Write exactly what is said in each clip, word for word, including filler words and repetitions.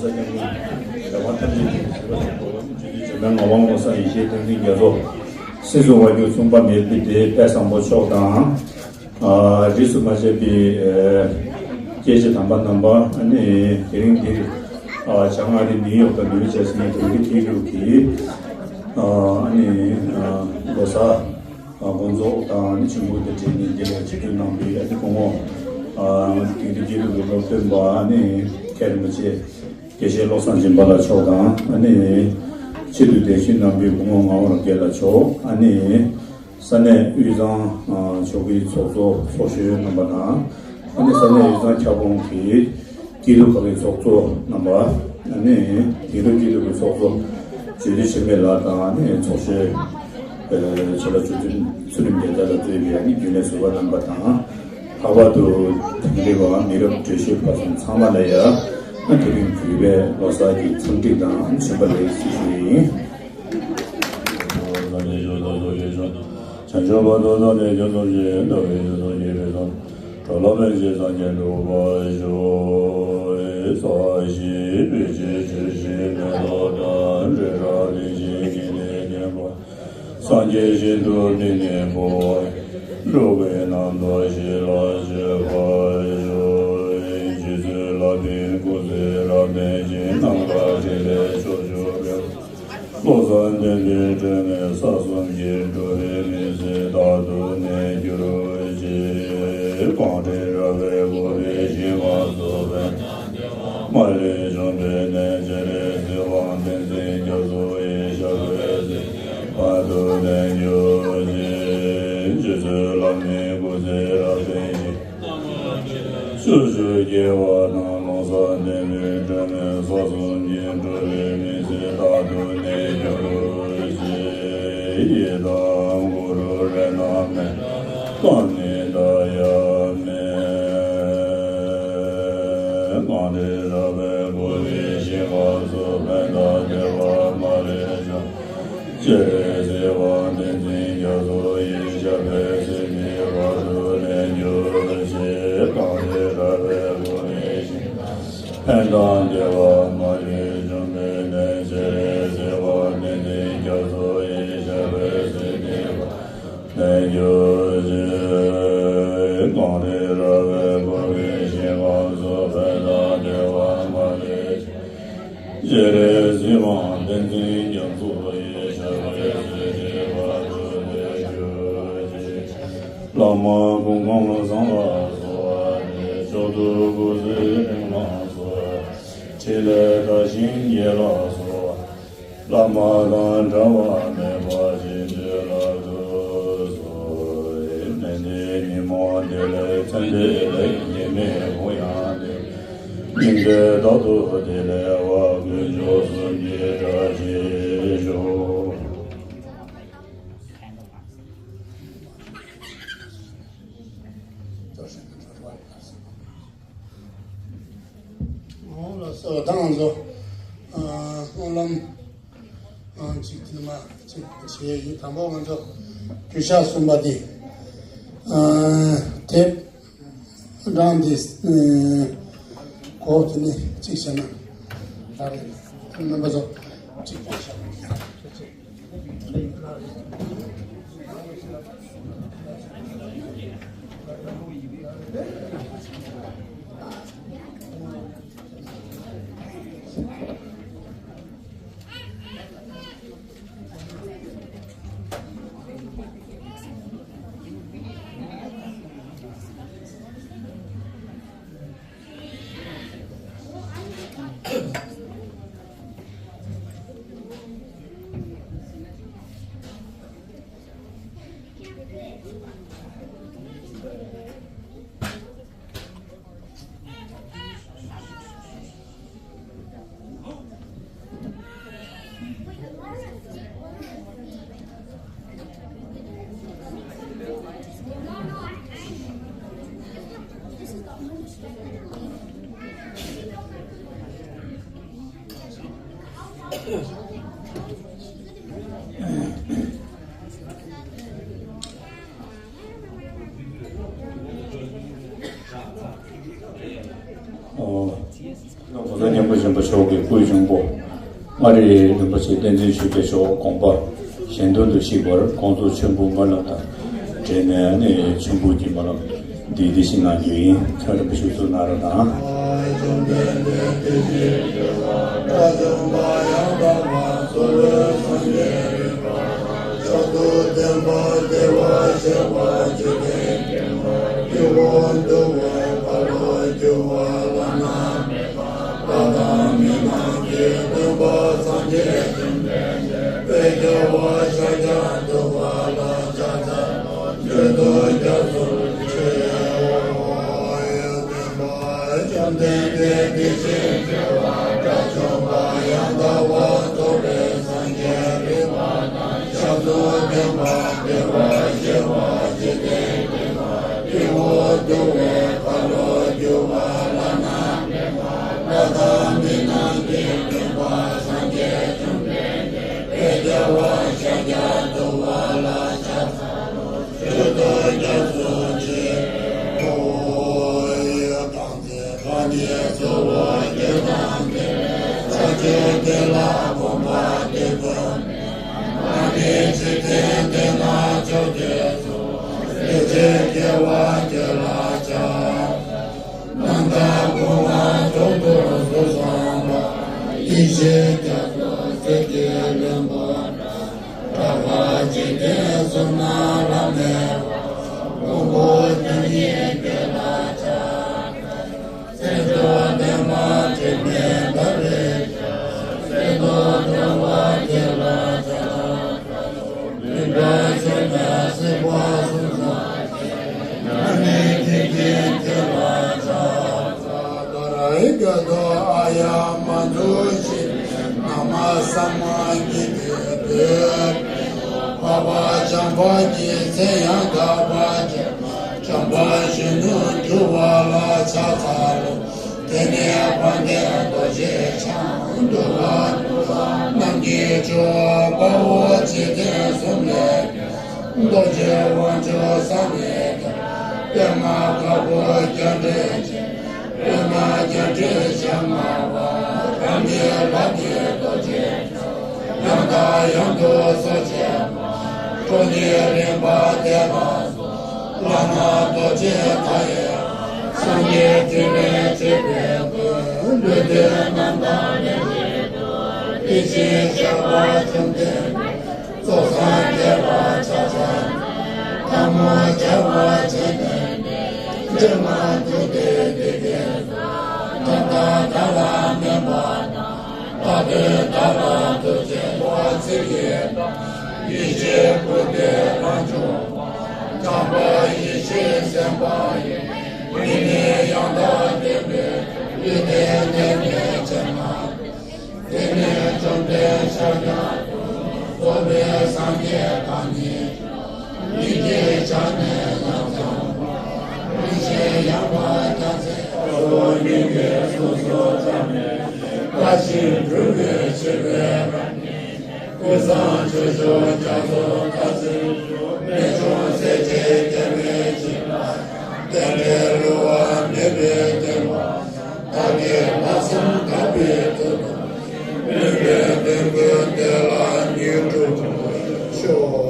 ས་སྐྱ་མི་རྒྱལ་བ་ཐམས་ཅད་ཀྱི་བཟོད་པ་དང་གོ་བ་སྤྱི་འཐུས་འཇམ་དཔལ་ངག་དབང་ཀློང་གསལ་ཡེ་ཤེས་བསྟན་འཛིན་རྒྱ་མཚོ། སྲིད་སྐྱོང་དབང་སྒྱུར་གསུམ་པ་མེས་པོའི་སྡེ་དཔལ་བཟང་པོ་མཆོག་དང་། ཨ་རིས་སུ་མ་ཆད་པའི་ཨ་སྐྱེས་ཆེན་དམ་པ་རྣམ་པ། ཨ་ནི་དེ་རིང་འདིར་ཨ་བྱང་ཨ་རི་ནིའུ་ཡོག་དང་ནིའུ་ཇར་སི་ནས་དོན་གྱི་ཐེག་ལུགས་ཀྱི་ཨ་ནི་ཨ་ལོ་གསར་ཨ་དགོངས་རྫོགས་དང་ཨ་ནི་མཆོད་འབུལ་དང་འབྲེལ་ནས་འདི་ལ་ཆིབས་བསྒྱུར་གནང་བའི་ཨ་ནི་སྐུ་ངོ་ཨ་དོན་གྱི་ཐེག་ལུགས་ཀྱི་སློབ་སྟོན་པ་ཨ་ནི་མཁན་རིན་པོ་ཆེ་དགེ་བཤེས་བློ་བཟང་སྦྱིན་པ་ལགས་མཆོག་དང་ཨ་ནི་ཆེད་དུ་གདན་ཞུ་གནང་བའི་སྐུ་ངོ་ངག་དབང་རབ་རྒྱས་ལགས་མཆོག་ཨ་ནི། ས་གནས་དབུས་གཙང་ཨ་ཕྱོགས་ཀྱི་ཚོགས་གཙོ་ཚོགས་གཞོན་རྣམ་པ་དང་། ཨ་ནི་ས་གནས་དབུས་གཙང་ཁྱབ་ཁོངས་ཀྱི་སྐྱིད་སྡུག་ཁག་གི་ཚོགས་གཙོ་རྣམ་པ། ཨ་ནི་དེང་རབས་སྐྱིད་སྡུག་གི་ཚོགས་གཙོ་ཇོ་བདེ་ཆོས་འཕེལ་ལགས་དང་། ཨ་ནི་ཚོགས་གཞོན་ཨ་ཆོས་གྲགས་ཆོས་འཛིན་ཚུལ་ཁྲིམས་རྒྱལ་མཚན་ལགས་གཙོས་པའི་ཨ་ནི་རྒྱུན་ལས་ཟུར་པ་རྣམ་པ་དང་། ལྷག་པར་དུ་དེང་རབས་པ་མི་རབས་བགྲེས་ཤོས་ཕ་སོང་ཚང་མ་ལ་ཡང་ཨ་དེ་རིང་གུས་པས་ལོ་གསར་གྱི་འཚམས་འདྲི་དང་ཨ་ནི་བྱོན་པ་ལེགས་ཞེས་ཞུ་ཡི་ཡིན། བྱང་ཆུབ་བར་དུ་བདག་གིས་ཀྱང་། བྱང་ཆུབ་བར་དུ་བདག་གིས་ཀྱང་སངས་རྒྱས་ལ། བདག་གིས་ཀྱང་སངས་རྒྱས་པའི་ཚོགས། གྲོལ་བ་མེད་ཅིང་སངས་རྒྱས་འགྲུབ་པར་ཤོག། ས་གཞི་སྤོས་ཆུས་སྤྱོད་ཅིང་མེ་ཏོག་བཀྲམ། རི་རབ་གླིང་བཞི་ཀུན་ལས་བརྒྱན་པ། སངས་རྒྱས་ཞིང་དུ་བདེ་གནས་འཁོར་བ། འགྲོ་ཀུན་རྣམ་དག་ཞི་ལ་སྤྱོད་པར་ཤོག། རྗེ་བཙུན་ལྷ་མིའི་སྐུ་ཚེ་རབ་བརྟན་ཅིང་། ནམ་མཁའ་ཕྲིན་ལས་ཕྱོགས་བཅུར་སྤེལ། བློ་བཟང་ལྡན་པའི་སྒྲོན་མེ་ས་གསུམ་གྱི་འགྲོ་བའི་མི་ཚེ་རྟག་ཏུ་གནས་གྱུར་ཅིག། རྐང་གྲུ་ར་བས་བསྐོར་བའི་ཞིང་ཁམས་སུ་ཕན་དང་བདེ་བ་མ་ལུས་འབྱུང་བའི་གནས། སྤྱན་རས་གཟིགས་དབང་བསྟན་འཛིན་རྒྱ་མཚོ་ཡི་ཞབས་པད་སྲིད་མཐའི་བར་དུ་གནས་གྱུར་ཅིག། རྗེ་བཙུན་ལྷ་མིའི་སྐུ་ཚེ་རབ་བརྟན་ཅིང་། ཕྱོགས་བཅུའི་རྒྱལ་བ་དང་། ལོ་གསར་བདེ་བའི་སྒྲོན་མེ་ས་གསུམ་གྱི་འགྲོ་བའི་མི་ཚེ་རྟག་ཏུ་གནས་གྱུར་ཅིག། ཡི་དམ་གུ་རུ་རཏྣ་མེ་ཀ་ནི་ད་ཡ་མེ། རྐང་གྲུ་ར་བས་བསྐོར་བའི་ཞིང་ཁམས་སུ་ཕན་དང་བདེ་བ་མ་ལུས་འབྱུང་། སྤྱན་རས་གཟིགས་དབང་བསྟན་འཛིན་རྒྱ་མཚོ་ཡི་ཞབས་པད་སྲིད་མཐའི་བར་དུ་གནས་གྱུར་ཅིག། རྐང་གྲུ་ར་བས་བསྐོར་བའི་ཞིང་ཁམས་སུ་ཕན་དང་བདེ་བ་མ་ལུས་འབྱུང་བའི་གནས། སྤྱན་རས་གཟིགས་དབང་བསྟན་འཛིན་རྒྱ་མཚོ་ཡི་ཞབས་པད་སྲིད་མཐའི་བར་དུ་གནས་གྱུར་ཅིག། རྐང་གྲུ་ར་བས་བསྐོར་བའི་ཞིང་ཁམས་སུ་ཕན་དང་བདེ་བ་མ་ལུས་འབྱུང་། སྤྱན་རས་གཟིགས་དབང་བསྟན་འཛིན་རྒྱ་མཚོ་ཡི་ཞབས་པད་སྲིད་མཐའི་བར་དུ་གནས་གྱུར་ཅིག། བླ་མ་སྐུ་ཁམས་བཟང་ལ་གསོལ་བ་འདེབས། མཆོག་ཏུ་སྐུ་ཚེ་རིང་ལ་གསོལ་བ། ཕྲིན་ལས་དར་ཞིང་རྒྱས་ལ་གསོལ་བ། བླ་མ་དང་འབྲལ་བ་མེད་པར་བྱིན་གྱིས་བརླབ་ཏུ་གསོལ། ནད་འདི་ཉོན་མོངས་བདེ་ལེགས་མཚོན་བདེ་ལེགས། སྐྱེ་མེད་གུ་ཡངས་བདེ་ལེགས། སྙིང་རྗེ་རྟག་ཏུ་བདེ་ལེགས་པ། དཀོན་མཆོག་གསུམ་གྱི་བཀྲ་ཤིས་ཤོག། འོང་ལགས་སོ། ད་ང་ཚོ་ཨ་སྨོན་ལམ་ཨ་གཅིག་དེ་མ་གཅིག་བྱས་ཡིན། དང་པོ་ང་ཚོ་རྒྱུད་བཤགས་གསུམ་པ་དེ་ཨ་དེབ་གྲངས་དེ་ཨ་གོ་དེ་ནས་གཅིག་བྱས་ན་ད་རེད། རྣམ་པ་ཚོ་གཅིག་བྱས་ན། ཨོ། གོང་ས་སྐྱབས་མགོན་ཆེན་པོ་མཆོག་གི་སྐུའི་གཅུང་པོ་མངའ་རིས་རིན་པོ་ཆེ་བསྟན་འཛིན་ཆོས་རྒྱལ་མཆོག་དགོངས་པ་གཞན་དོན་དུ་གཤེགས་པར་དགོངས་རྫོགས་མཆོད་འབུལ་སྨོན་ལམ་དང་འབྲེལ་ནས་ནི་མཆོད་འབུལ་གྱི་སྨོན་ལམ་འདི་འདི་བཞིན་གནང་རྒྱུ་ཡིན། ཁྱེད་རིན་པོ་ཆེ་གཙུག་ན་རོ་དང་།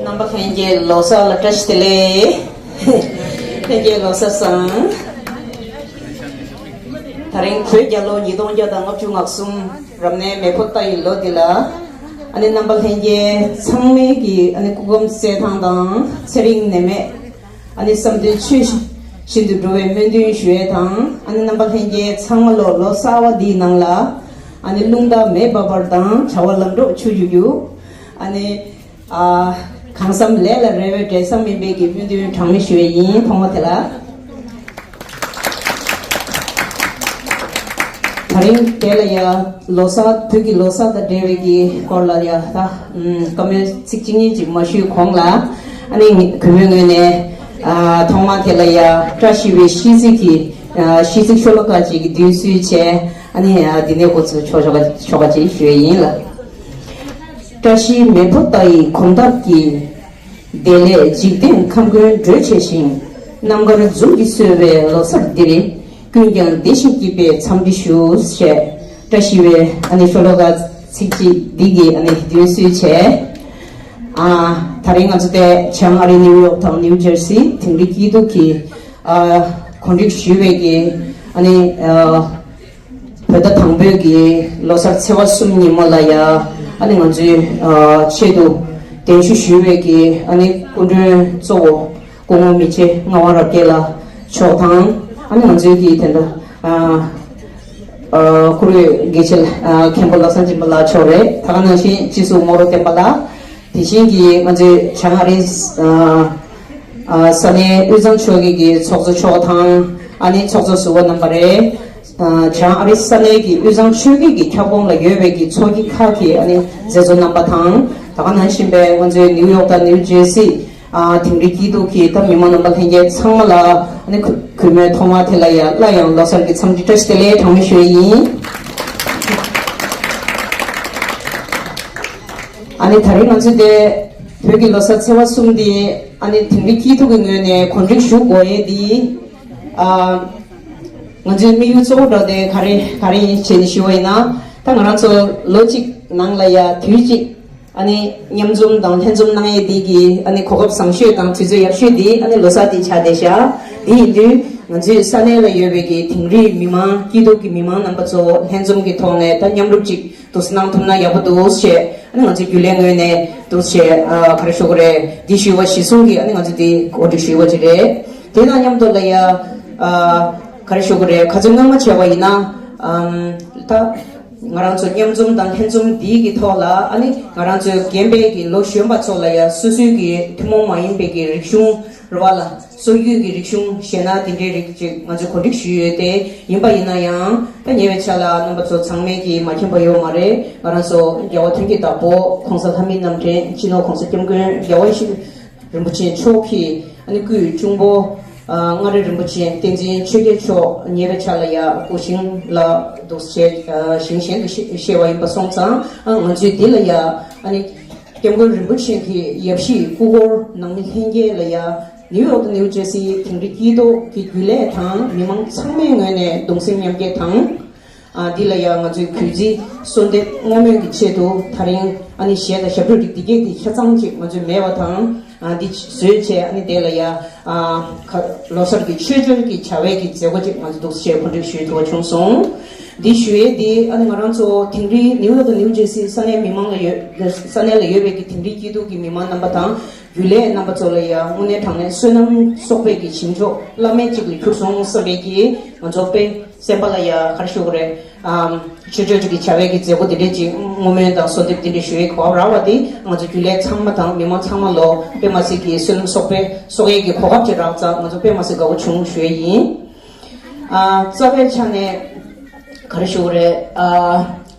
རྣམ་པ་ལྷན་རྒྱས་ལོ་གསར་ལ་བཀྲ་ཤིས་བདེ་ལེགས། ལྷན་རྒྱས་ལོ་གསར་བཟང་། ད་རིང་བོད་རྒྱལ་ལོ་ཉིས་སྟོང་བརྒྱ་དང་ལྔ་བཅུ་ང་གསུམ་རབ་གནས་མེ་ཕོ་རྟ་ཡི་ལོ་འདི་ལ། ཨ་ནི་རྣམ་པ་ལྷན་རྒྱས་ཚང་མས་ཀྱི་ཨ་ནི་སྐུ་ཁམས་གསལ་ཐང་དང་ཚེ་རིང་ནད་མེད། ཨ་ནི་བསམ་དོན་ཆོས་བཞིན་དུ་འགྲུབ་པའི་སྨོན་འདུན་ཞུ་ཡས་དང་། ཨ་ནི་རྣམ་པ་ལྷན་རྒྱས་ཚང་མ་ལོ་ལོ་གསར་བ་འདིའི་ནང་ལ་ཨ་ནི་རླུང་རྟ་མེ་འབར་འབར་དང་བྱ་བ་ལམ་འགྲོ་ཆུ་རྒྱུག་རྒྱུག་ཨ་ནི་ཨ་གང་བསམ་ལས་ལ་རེ་བའི་འབྲས་བཟང་སྨིན་པའི་གི་སྨོན་འདུན་གྲངས་མེད་ཞུ་ཡས་ཡིན། ཐོག་མ་དེ་ལ། ད་རིང་དེ་ལ་ཡ་ལོ་གསར་བོད་ཀྱི་ལོ་གསར་དང་འབྲེལ་བའི་གི་སྐོར་ལ་ཡ་ད་ཨམ་བཀའ་མོལ་ཚིག་གཅིག་གཉིས་ཅིག་མ་ཞུས་གོང་ལ། ཨ་ནི་གུས་མོའི་ངོས་ནས་ཨ་ཐོག་མ་དེ་ལ་ཡ་བཀྲ་ཤིས་པའི་ཤིས་ཚིག་གི་ཨ་ཤིས་ཚིག་ཤོ་ལོ་ཀ་ཅིག་གི་འདོན་སྲོལ་བྱས། ཨ་ནི་ཨ་འདི་ནས་འགོ་ཚུགས་ཆོག་ཆོག་ཆོག་ཅིག་ཞུ་ཡས་ཡིན་ལ། བཀྲ་ཤིས་མེ་ཕོ་རྟ་ཡི་གོམ་སྟབས་ཀྱིས། བདེ་ལེགས་འཇིག་རྟེན་ཁམས་ཀུན་སྒྲོལ་བྱས་ཤིང་། རྣམ་དཀར་འཛུམ་གྱིས་གསོལ་བའི་ལོ་གསར་འདིར། ཀུན་ཀྱང་བདེ་ཞིང་སྐྱིད་པའི་འཚམས་འདྲི་ཞུ་ཞེས་ བཀྲ་ཤིས་པའི་ཨ་ནི་ཤོ་ལོ་ཀ་ཚིག་གཅིག་འདི་གི་ཨ་ནི་འདོན་སྲོལ་བྱས། ཨ། ད་རིང་ང་ཚོ་དེ་བྱང་ཨ་རི་ནིའུ་ཡོག་དང་ནིའུ་ཇར་སི་དིང་རི་སྐྱིད་སྡུག་གི་ཨ་གོ་སྒྲིག་ཞུས་པའི་གི་ཨ་ནི་ཨ་བོད་ཟླ་དང་པོའི་གི་ལོ་གསར་ཚེས་པ་གསུམ་ཉིན་མོ་ལ་ཡ་ཨ་ནི་ང་ཚོའི་ཨ་ཆེད་དུ་གདན་ཞུ་ཞུས་པའི་གི་ཨ་ནི་སྐུ་མགྲོན་གཙོ་བོ་སྐུ་ངོ་མི་རྗེ་ངག་དབང་རབ་རྒྱས་ལགས་མཆོག་དང་ཨ་ནི་ང་ཚོའི་གི་དེ་འདྲ་ཨ་ཨ་བཀུར་འོས་དགེ་ཆེ་ཨ་མཁན་པོ་ལྷ་བཟང་སྦྱིན་པ་ལགས་མཆོག་རེད། ད་ག་ནང་བཞིན་སྤྱི་ཟུར་རྨོག་རུ་བསྟན་པ་ལགས། དེ་བཞིན་གྱི་ང་ཚོའི་བྱང་ཨ་རིའི་ཨ་ཨ་ས་གནས་དབུས་གཙང་ཆོལ་ཁའི་གི་ཚོགས་གཙོ་མཆོག་དང་ཨ་ནི་ཚོགས་གཙོ་ཟུར་པ་རྣམ་པ་རེད། ཨ་བྱང་ཨ་རི་ས་གནས་ཀྱི་དབུས་གཙང་ཆོལ་ཁའི་གི་ཁྱབ་ཁོངས་ལ་ཡོད་པའི་གི་ཚོགས་སྐྱིད་ཁག་གི་ཨ་ནི་མཛད་གཙོ་རྣམ་པ་དང་། ད་ག་ནང་བཞིན་པའི་ང་ཚོའི་ནིའུ་ཡོག་དང་ནིའུ་ཇེར་སི་ཨ་དིང་རི་སྐྱིད་སྡུག་གི་ད་མི་མང་རྣམ་པ་ལྷན་རྒྱས་ཚང་མ་ལ་ཨ་ནི་གུས་གུས་མོས་ཐོག་མར་དེ་ལ་ཡ་སླར་ཡང་ལོ་གསར་གྱི་འཚམས་འདྲི་བཀྲ་ཤིས་བདེ་ལེགས་གྲངས་མེད་ཞུ་ཡི་ཡིན། ཨ་ནི་ད་རིང་ང་ཚོས་དེ་བོད་ཀྱི་ལོ་གསར་ཚེས་པ་གསུམ་འདི་ཨ་ནི་དིང་རི་སྐྱིད་སྡུག་གི་ངོས་ནས་གོ་སྒྲིག་ཞུ་དགོས་ཡས་འདི་ཨ་ང་ཚོའི་དམིགས་ཡུལ་གཙོ་བོ་འདྲ་དེ་ག་རེ་ག་རེ་ཡིན་བྱས་ནས་ཞུ་བ་ཡིན་ན། ད་ང་རང་ཚོ་ལོ་གཅིག་ནང་ལ་ཡ་དུས་གཅིག་ཨ་ནི་མཉམ་འཛོམས་དང་ལྷན་འཛོམས་གནང་ཡས་འདི་གི་ཨ་ནི་གོ་སྐབས་བཟང་ཤོས་དང་དུས་ཚོད་ཡག་ཤོས་འདི་ཨ་ནི་ལོ་གསར་འདི་ཆགས་བསྡད་ཤག་འདི་ཡིན་དུས་ང་ཚོའི་ས་གནས་ལ་ཡོད་པའི་གི་དིང་རིའི་མི་མང་སྐྱིད་སྡུག་གི་མི་མང་རྣམ་པ་ཚོ་ལྷན་འཛོམས་ཀྱི་ཐོག་ནས་ད་མཉམ་རུབ་ཅིག་འདུག་སེ་གནང་ཐུབ་ན་ཡག་པོ་འདུག་ཞེས་ཨ་ནི་ང་ཚོའི་རྒྱུན་ལས་ངོས་ནས་འདུག་ཞེས་ཨ་ག་རེ་ཞུ་དགོས་རེད། འདི་ཞུས་པ་གཞིར་བཟུང་གིས་ཨ་ནི་ང་ཚོ་འདི་གོ་སྒྲིག་ཞུས་པ་ཅིག་རེད། དེ་དང་མཉམ་དུ་ལ་ཡ་ཨ་ག་རེ་ཞུ་དགོས་རེད། ག་ཚོད་སྔོན་མ་བྱས་པ་ཡིན་ན་ཨམ་ད་ང་རང་ཚོ་མཉམ་འཛོམས་དང་ལྷན་འཛོམས་འདིའི་གི་ཐོག་ལ་ཨ་ནི་ང་རང་ཚོའི་རྒན་པའི་གི་ལོ་གཞོན་པ་ཚོ་ལ་ཡ་སོ་སོའི་གི་ཐུན་མོང་མ་ཡིན་པའི་གི་རིག་གཞུང་རེད་བ་ལ། སོག་ཡུལ་གྱི་རིག་གཞུང་གཞས་སྣ་དེ་འདྲའི་རིགས་ཅིག་ང་ཚོས་གོ་སྒྲིག་ཞུས་ཡོད་དེ། ཡིན་པ་ཡིན་ན་ཡང་ད་ཉེ་བའི་ཆར་ལ་རྣམ་པ་ཚོ་ཚང་མས་ཀྱིས་མ་མཁྱེན་པ་ཡོད་མ་རེད། ང་རང་ཚོ་རྒྱལ་བ་ཐོན་སྐྱེད་བདག་པོ་༸གོང་ས་ལྷ་མིའི་རྣམ་འདྲེན་སྤྱི་ནོར་༸གོང་ས་༸སྐྱབས་མགོན་རྒྱལ་བ་ཡིད་བཞིན་རིན་པོ་ཆེ་མཆོག་གི་ཨ་ནི་སྐུའི་གཅུང་པོ་ཨ་མངའ་རིས་རིན་པོ་ཆེ་བསྟན་འཛིན་ཆོས་རྒྱལ་མཆོག་ཉེ་བའི་ཆར་ལ་ཡ་སྐུ་ཞིང་ལ་འདུག་སེ་ཨ་ཞིང་གཞན་དུ་གཤེགས་པ་ཡིན་པ་སོང་ཙང་། ཨ་ང་ཚོས་འདི་ལ་ཡ་ཨ་ནི་སྐྱབས་མགོན་རིན་པོ་ཆེ་གི་ཡབ་གཞིས་སྐུ་འཁོར་ནང་མི་ལྷན་རྒྱས་ལ་ཡ་ནིའུ་ཡོག་དང་ནིའུ་ཇེར་སིའི་དིང་རི་སྐྱིད་སྡུག་གི་རྒྱུན་ལས་དང་མི་མང་ཚང་མའི་ངོས་ནས་གདུང་སེམས་མཉམ་སྐྱེད་དང་། ཨ་འདི་ལ་ཡ་ང་ཚོས་གུས་བརྩི་གསོལ་འདེབས་བསྔོ་སྨོན་གྱི་ཆེད་དུ་ད་རིང་ཨ་ནི་གཞས་དང་ཞབས་བྲོ་རིགས་འདི་གས་འདི་ཆ་ཚང་ཅིག་ང་ཚོས་མེད་པ་དང་། ཨ་འདི་བཟོས་བྱས་ཨ་ནི་དེ་ལ་ཡ་ཨ་ཁ་ལོ་གསར་གྱི་མཆོད་མཇལ་གྱི་བྱ་བའི་གི་མཛད་སྒོ་ཅིག་ང་ཚོ་འདུག་སེ་གོ་སྒྲིག་ཞུས་ཐུབ་པ་བྱུང་སོང་། འདི་ཞུ་ཡས་འདི་ཨ་ནི་ང་རང་ཚོ་དིང་རི་ནིའུ་ཡོག་དང་ནིའུ་ཇེར་སི་ས་གནས་མི་མང་ལ་ཡོད་ས་གནས་ལ་ཡོད་པའི་གི་དིང་རི་སྐྱིད་སྡུག་གི་མི་མང་རྣམ་པ་དང་། རྒྱུན་ལས་རྣམ་པ་ཚོ་ལ་ཡ་དངོས་གནས་དྲང་གནས་བསོད་ནམས་གསོག་པའི་གི་བྱིན་མཆོག་བླ་མེད་ཅིག་ལ་གྱུར་སོང་བསམ་པའི་གི་ང་ཚོ་དཔེ་སེམས་པ་ལ་ཡ་ག་རེ་ཞུ་དགོས་རེད། ཨམ་ཆོས་ཆོས་ཅིག་གི་བྱ་བའི་གི་མཛད་སྒོ་དེ་འདྲས་ཅིག་བསྔོ་སྨོན་དང་གསོལ་འདེབས་དེ་འདྲས་ཞུ་བའི་གོ་སྐབས་རག་པ་དེ་ང་ཚོ་རྒྱུན་ལས་ཚང་མ་དང་མི་མང་ཚང་མ་ལོ་དཔེ་མ་སྲིད་ཀྱི་བསོད་ནམས་གསོག་པའི་གསོག་ཡས་ཀྱི་གོ་སྐབས་ཅིག་རག་ཙང་ང་ཚོ་དཔེ་མ་སྲིད་དགའ་བོ་བྱུང་ཞུ་ཡས་ཡིན། ཨ་རྩ་བའི་ཆ་ནས་ག་རེ་ཞུ་དགོས་རེད། ཨ་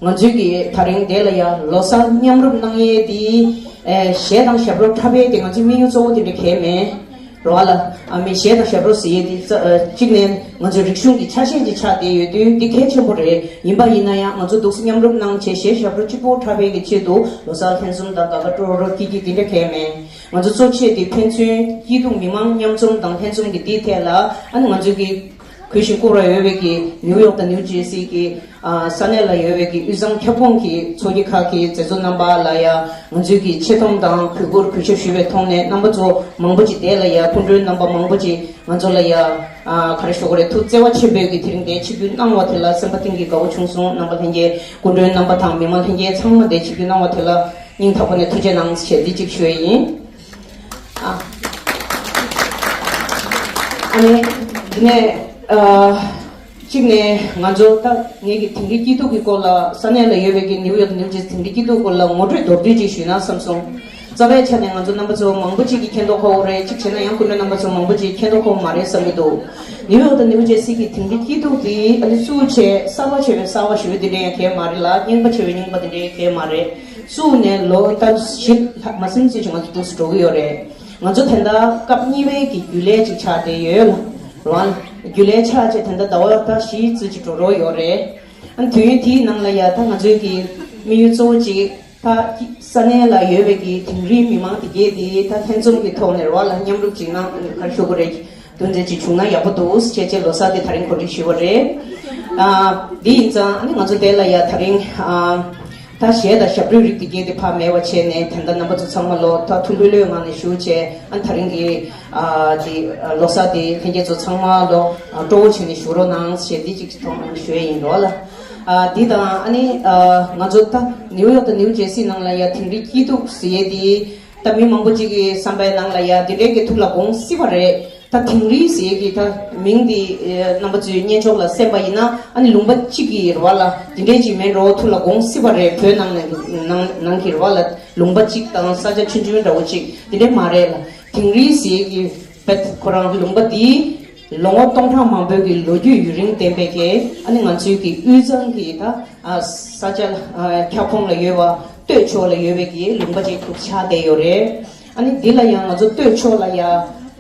ང་ཚོའི་གི་ད་རིང་དེ་ལ་ཡ་ལོ་གསར་མཉམ་རུབ་གནང་ཡས་དེ་ཨེ་གཞས་དང་ཞབས་བྲོ་འཁྲབ་ཡས་དེ་ང་ཚོའི་དམིགས་ཡུལ་གཙོ་བོ་དེ་འདྲ་གལ་མེད། རོ་ཨ་ལ་ཨ་མི་གཞས་དང་ཞབས་བྲོ་ཟེར་ཡས་དེ་རྩ་ཨ་གཅིག་ནས་ང་ཚོའི་རིག་གཞུང་གི་ཆ་ཤས་ཅིག་ཆགས་བསྡད་ཡོད་དུས་འདི་གལ་ཆེན་པོ་རེད། ཡིན་པ་ཡིན་ན་ཡང་ང་ཚོ་འདུག་སེ་མཉམ་རུབ་གནང་བྱས་གཞས་ཞབས་བྲོ་གཅིག་པོ་འཁྲབ་པའི་གི་ཆེད་དུ་ལོ་གསར་ལྷན་འཛོམས་དང་དགའ་དགའ་སྤྲོ་སྤྲོ་སྐྱིད་སྐྱིད་འདི་འདྲ་གལ་མེད། ང་ཚོ་གཙོ་ཆེ་དེ་ཕན་ཚུན་སྐྱིད་སྡུག་མི་མང་མཉམ་འཛོམས་དང་ལྷན་འཛོམས་ཀྱི་འདིའི་ཐད་ལ་ཨ་ནི་ང་ཚོའི་གི་གུས་ཤིང་བཀུར་བ་ཡོད་པའི་གི་ནིའུ་ཡོག་དང་ནིའུ་ཇེར་སི་གི་ཨ་ས་གནས་ལ་ཡོད་པའི་གི་དབུས་གཙང་ཁྱབ་ཁོངས་ཀྱི་ཚོགས་སྐྱིད་ཁག་གི་མཛད་གཙོ་རྣམ་པ་ལ་ཡ་ང་ཚོའི་གི་ཆེ་མཐོང་དང་གུས་བཀུར་གུས་ཞབས་ཞུ་བའི་ཐོག་ནས་རྣམ་པ་ཚོ་མང་པོ་ཅིག་དེ་ལ་ཡ་སྐུ་མགྲོན་རྣམ་པ་མང་པོ་ཅིག་ང་ཚོ་ལ་ཡ་ཨ་ག་རེ་ཞུ་དགོས་རེད། ཐུགས་བརྩེ་བ་ཆེན་པོས་ཀྱི་དེ་རིང་འདིར་ཆིབས་བསྒྱུར་གནང་བ་དེ་ལ་སེམས་པ་གཏིང་གི་དགའ་བོ་བྱུང་སོང་། རྣམ་པ་ལྷན་རྒྱས་སྐུ་མགྲོན་རྣམ་པ་དང་མི་མང་ལྷན་རྒྱས་ཚང་མ་འདིར་ཆིབས་བསྒྱུར་གནང་བ་དེ་ལ་སྙིང་ཐག་པ་ནས་ཐུགས་རྗེ་གནང་ཞེས་འདི་གཅིག་ཞུ་ཡས་ཡིན། ཨ་ཨ་ནི་འདི་ནས་ཨ། གཅིག་ནས་ང་ཚོ་ད་ངེད་ཀྱི་དིང་རི་སྐྱིད་སྡུག་གི་སྐོར་ལ་ས་གནས་ལ་ཡོད་པའི་གི་ནིའུ་ཡོག་ནིའུ་ཇེར་སི་དིང་རི་སྐྱིད་སྡུག་སྐོར་ལ་ངོ་སྤྲོད་མདོར་བསྡུས་ཅིག་ཞུས་ན་བསམ་སོང་། རྩ་བའི་ཆ་ནས་ང་ཚོ་རྣམ་པ་ཚོ་མང་པོ་ཅིག་གིས་མཁྱེན་མདོག་ཁ་པོ་རེད། གཅིག་བྱས་ན་ཡང་སྐུ་མགྲོན་རྣམ་པ་ཚོ་མང་པོ་ཅིག་མཁྱེན་མདོག་ཁ་པོ་མ་རེད་བསམ་གྱི་འདུག་ནིའུ་ཡོག་དང་ནིའུ་ཇེར་སི་གི་དིང་རི་སྐྱིད་སྡུག་དེ་ཨ་ནི་གཙོ་བོ་བྱས་གསར་པ་བྱས་པའི་གསར་པ་ཞུ་བའི་དེ་འདྲ་ཡང་གལ་མ་རེད་ལ། རྙིང་པ་བྱས་པའི་རྙིང་པ་དེ་འདྲ་ཡང་གལ་མ་རེད། གཙོ་བོ་ནས་ལོ་ལྟར་བཞི་ལྷག་མ་ཟིན་ཙམ་ཞིག་ང་ཚོ་འདུག་སེ་འགྲོ་གི་ཡོད་རེད། ང་ཚོ་དེ་འདྲ་སྐབས་གཉིས་པའི་གི་རྒྱུན་ལས་ཅིག་ཆགས་བསྡད་ཡོད་ལ། རང་རྒྱུན་ལས་ཆགས་བྱས་དེ་འདྲ་ཟླ་བ་ད་བཞི་ཙམ་ཅིག་འགྲོ་རོགས་ཡོད་རེད། ཨ་ནི་དུས་ཡུན་དེའི་ནང་ལ་ཡ་ད་ང་ཚོའི་གི་དམིགས་ཡུལ་གཙོ་བོ་ཅིག་ད་ས་གནས་ལ་ཡོད་པའི་གི་དིང་རིའི་མི་མང་དེ་གས་དེ་ད་ལྷན་འཛོམས་ཀྱི་ཐོག་ནས་རོགས་ལ་མཉམ་རུབ་ཅིག་ནང་ག་རེ་ཞུ་དགོས་རེད། དོན་དེ་ཅིག་བྱུང་ན་ཡག་པོ་འདུག་ཅེས་བྱས་ལོ་གསར་དེ་ད་རིང་གོ་སྒྲིག་ཞུས་པ་རེད། ཨ། འདི་ཡིན་ཙང་ཨ་ནི་ང་ཚོ་དེ་ལ་ཡ་དེ་རིང་ཨ། ད་གཞས་དང་ཞབས་བྲོའི་རིགས་དེ་གས་དེ་ཕར་མེད་པ་བྱས་ནས། ད་ལྟ་རྣམ་པ་ཚོ་ཚང་མ་ལོ་ད་ཐུགས་ལྷོད་ལྷོད་ངང་ནས་བཞུགས་བྱས། ཨ། དེ་རིང་གི་ཨ། དེ་ལོ་གསར་དེ་ལྷན་རྒྱས་ཚོ་ཚང་མ་ལོ་སྤྲོ་བོ་བྱས་ནས་བཞུགས་རོགས་གནང་ཞེས་འདི་གཅིག་ཐོག་ནས་ཞུ་ཡས་ཡིན་རོགས་ལ། ཨ། འདི་དང་ཨ་ནི་ཨ། ང་ཚོ་ད་ནིའུ་ཡོག་དང་ནིའུ་ཇེ་སི་ནང་ལ་ཡ་དིང་རི་སྐྱིད་སྡུག་ཟེར་ཡས་དེ། ད་མི་མང་པོ་ཅིག་གི་བསམ་པའི་ནང་ལ་ཡ་དེ་འདྲའི་གི་ཐུགས་ལ་དགོངས་སྲིད་པ་རེད། ད་དིང་རི་ཟེར་གྱི་ད་མིང་འདི་ཨེ། རྣམ་པ་ཚོའི་སྙན་ཅོག་ལ་གསན་པ་ཡིན་ན། ཨ་ནི་ལུང་པ་གཅིག་གི་རེད་བ་ལ་དེ་འདྲའི་ཅིག་མེད་འགྲོ། ཐུགས་ལ་དགོངས་སྲིད་པ་རེད། བོད་ནང་ནས་ནང་ནང་གི་རེད་བ་ལ་ལུང་པ་གཅིག་དང་ས་ཆ་ཆུང་ཆུང་འདྲ་བོ་ཅིག་དེ་འདྲའི་མ་རེད་ལ། དིང་རི་ཟེར་གྱི་བེད་ཁོ་རང་ལུང་པ་འདི་ལོ་ངོ་སྟོང་ཕྲག་མང་པོའི་གི་ལོ་རྒྱུས་ཡུན་རིང་ལྡན་པའི་གི། ཨ་ནི་ང་ཚོའི་གི་དབུས་གཙང་གི་ད་ཨ། ས་ཆ་ཨ། ཁྱབ་ཁོངས་ལ་ཡོད་པ། སྟོད་ཕྱོགས་ལ་ཡོད་པའི་གི་ལུང་པ་ཅིག་ཏུ་ཆགས་བསྡད་ཡོད་རེད། ཨ་ནི་འདི་ལ་ཡང་ང་ཚོ་སྟོད་ཕྱོགས་ལ་ཡ།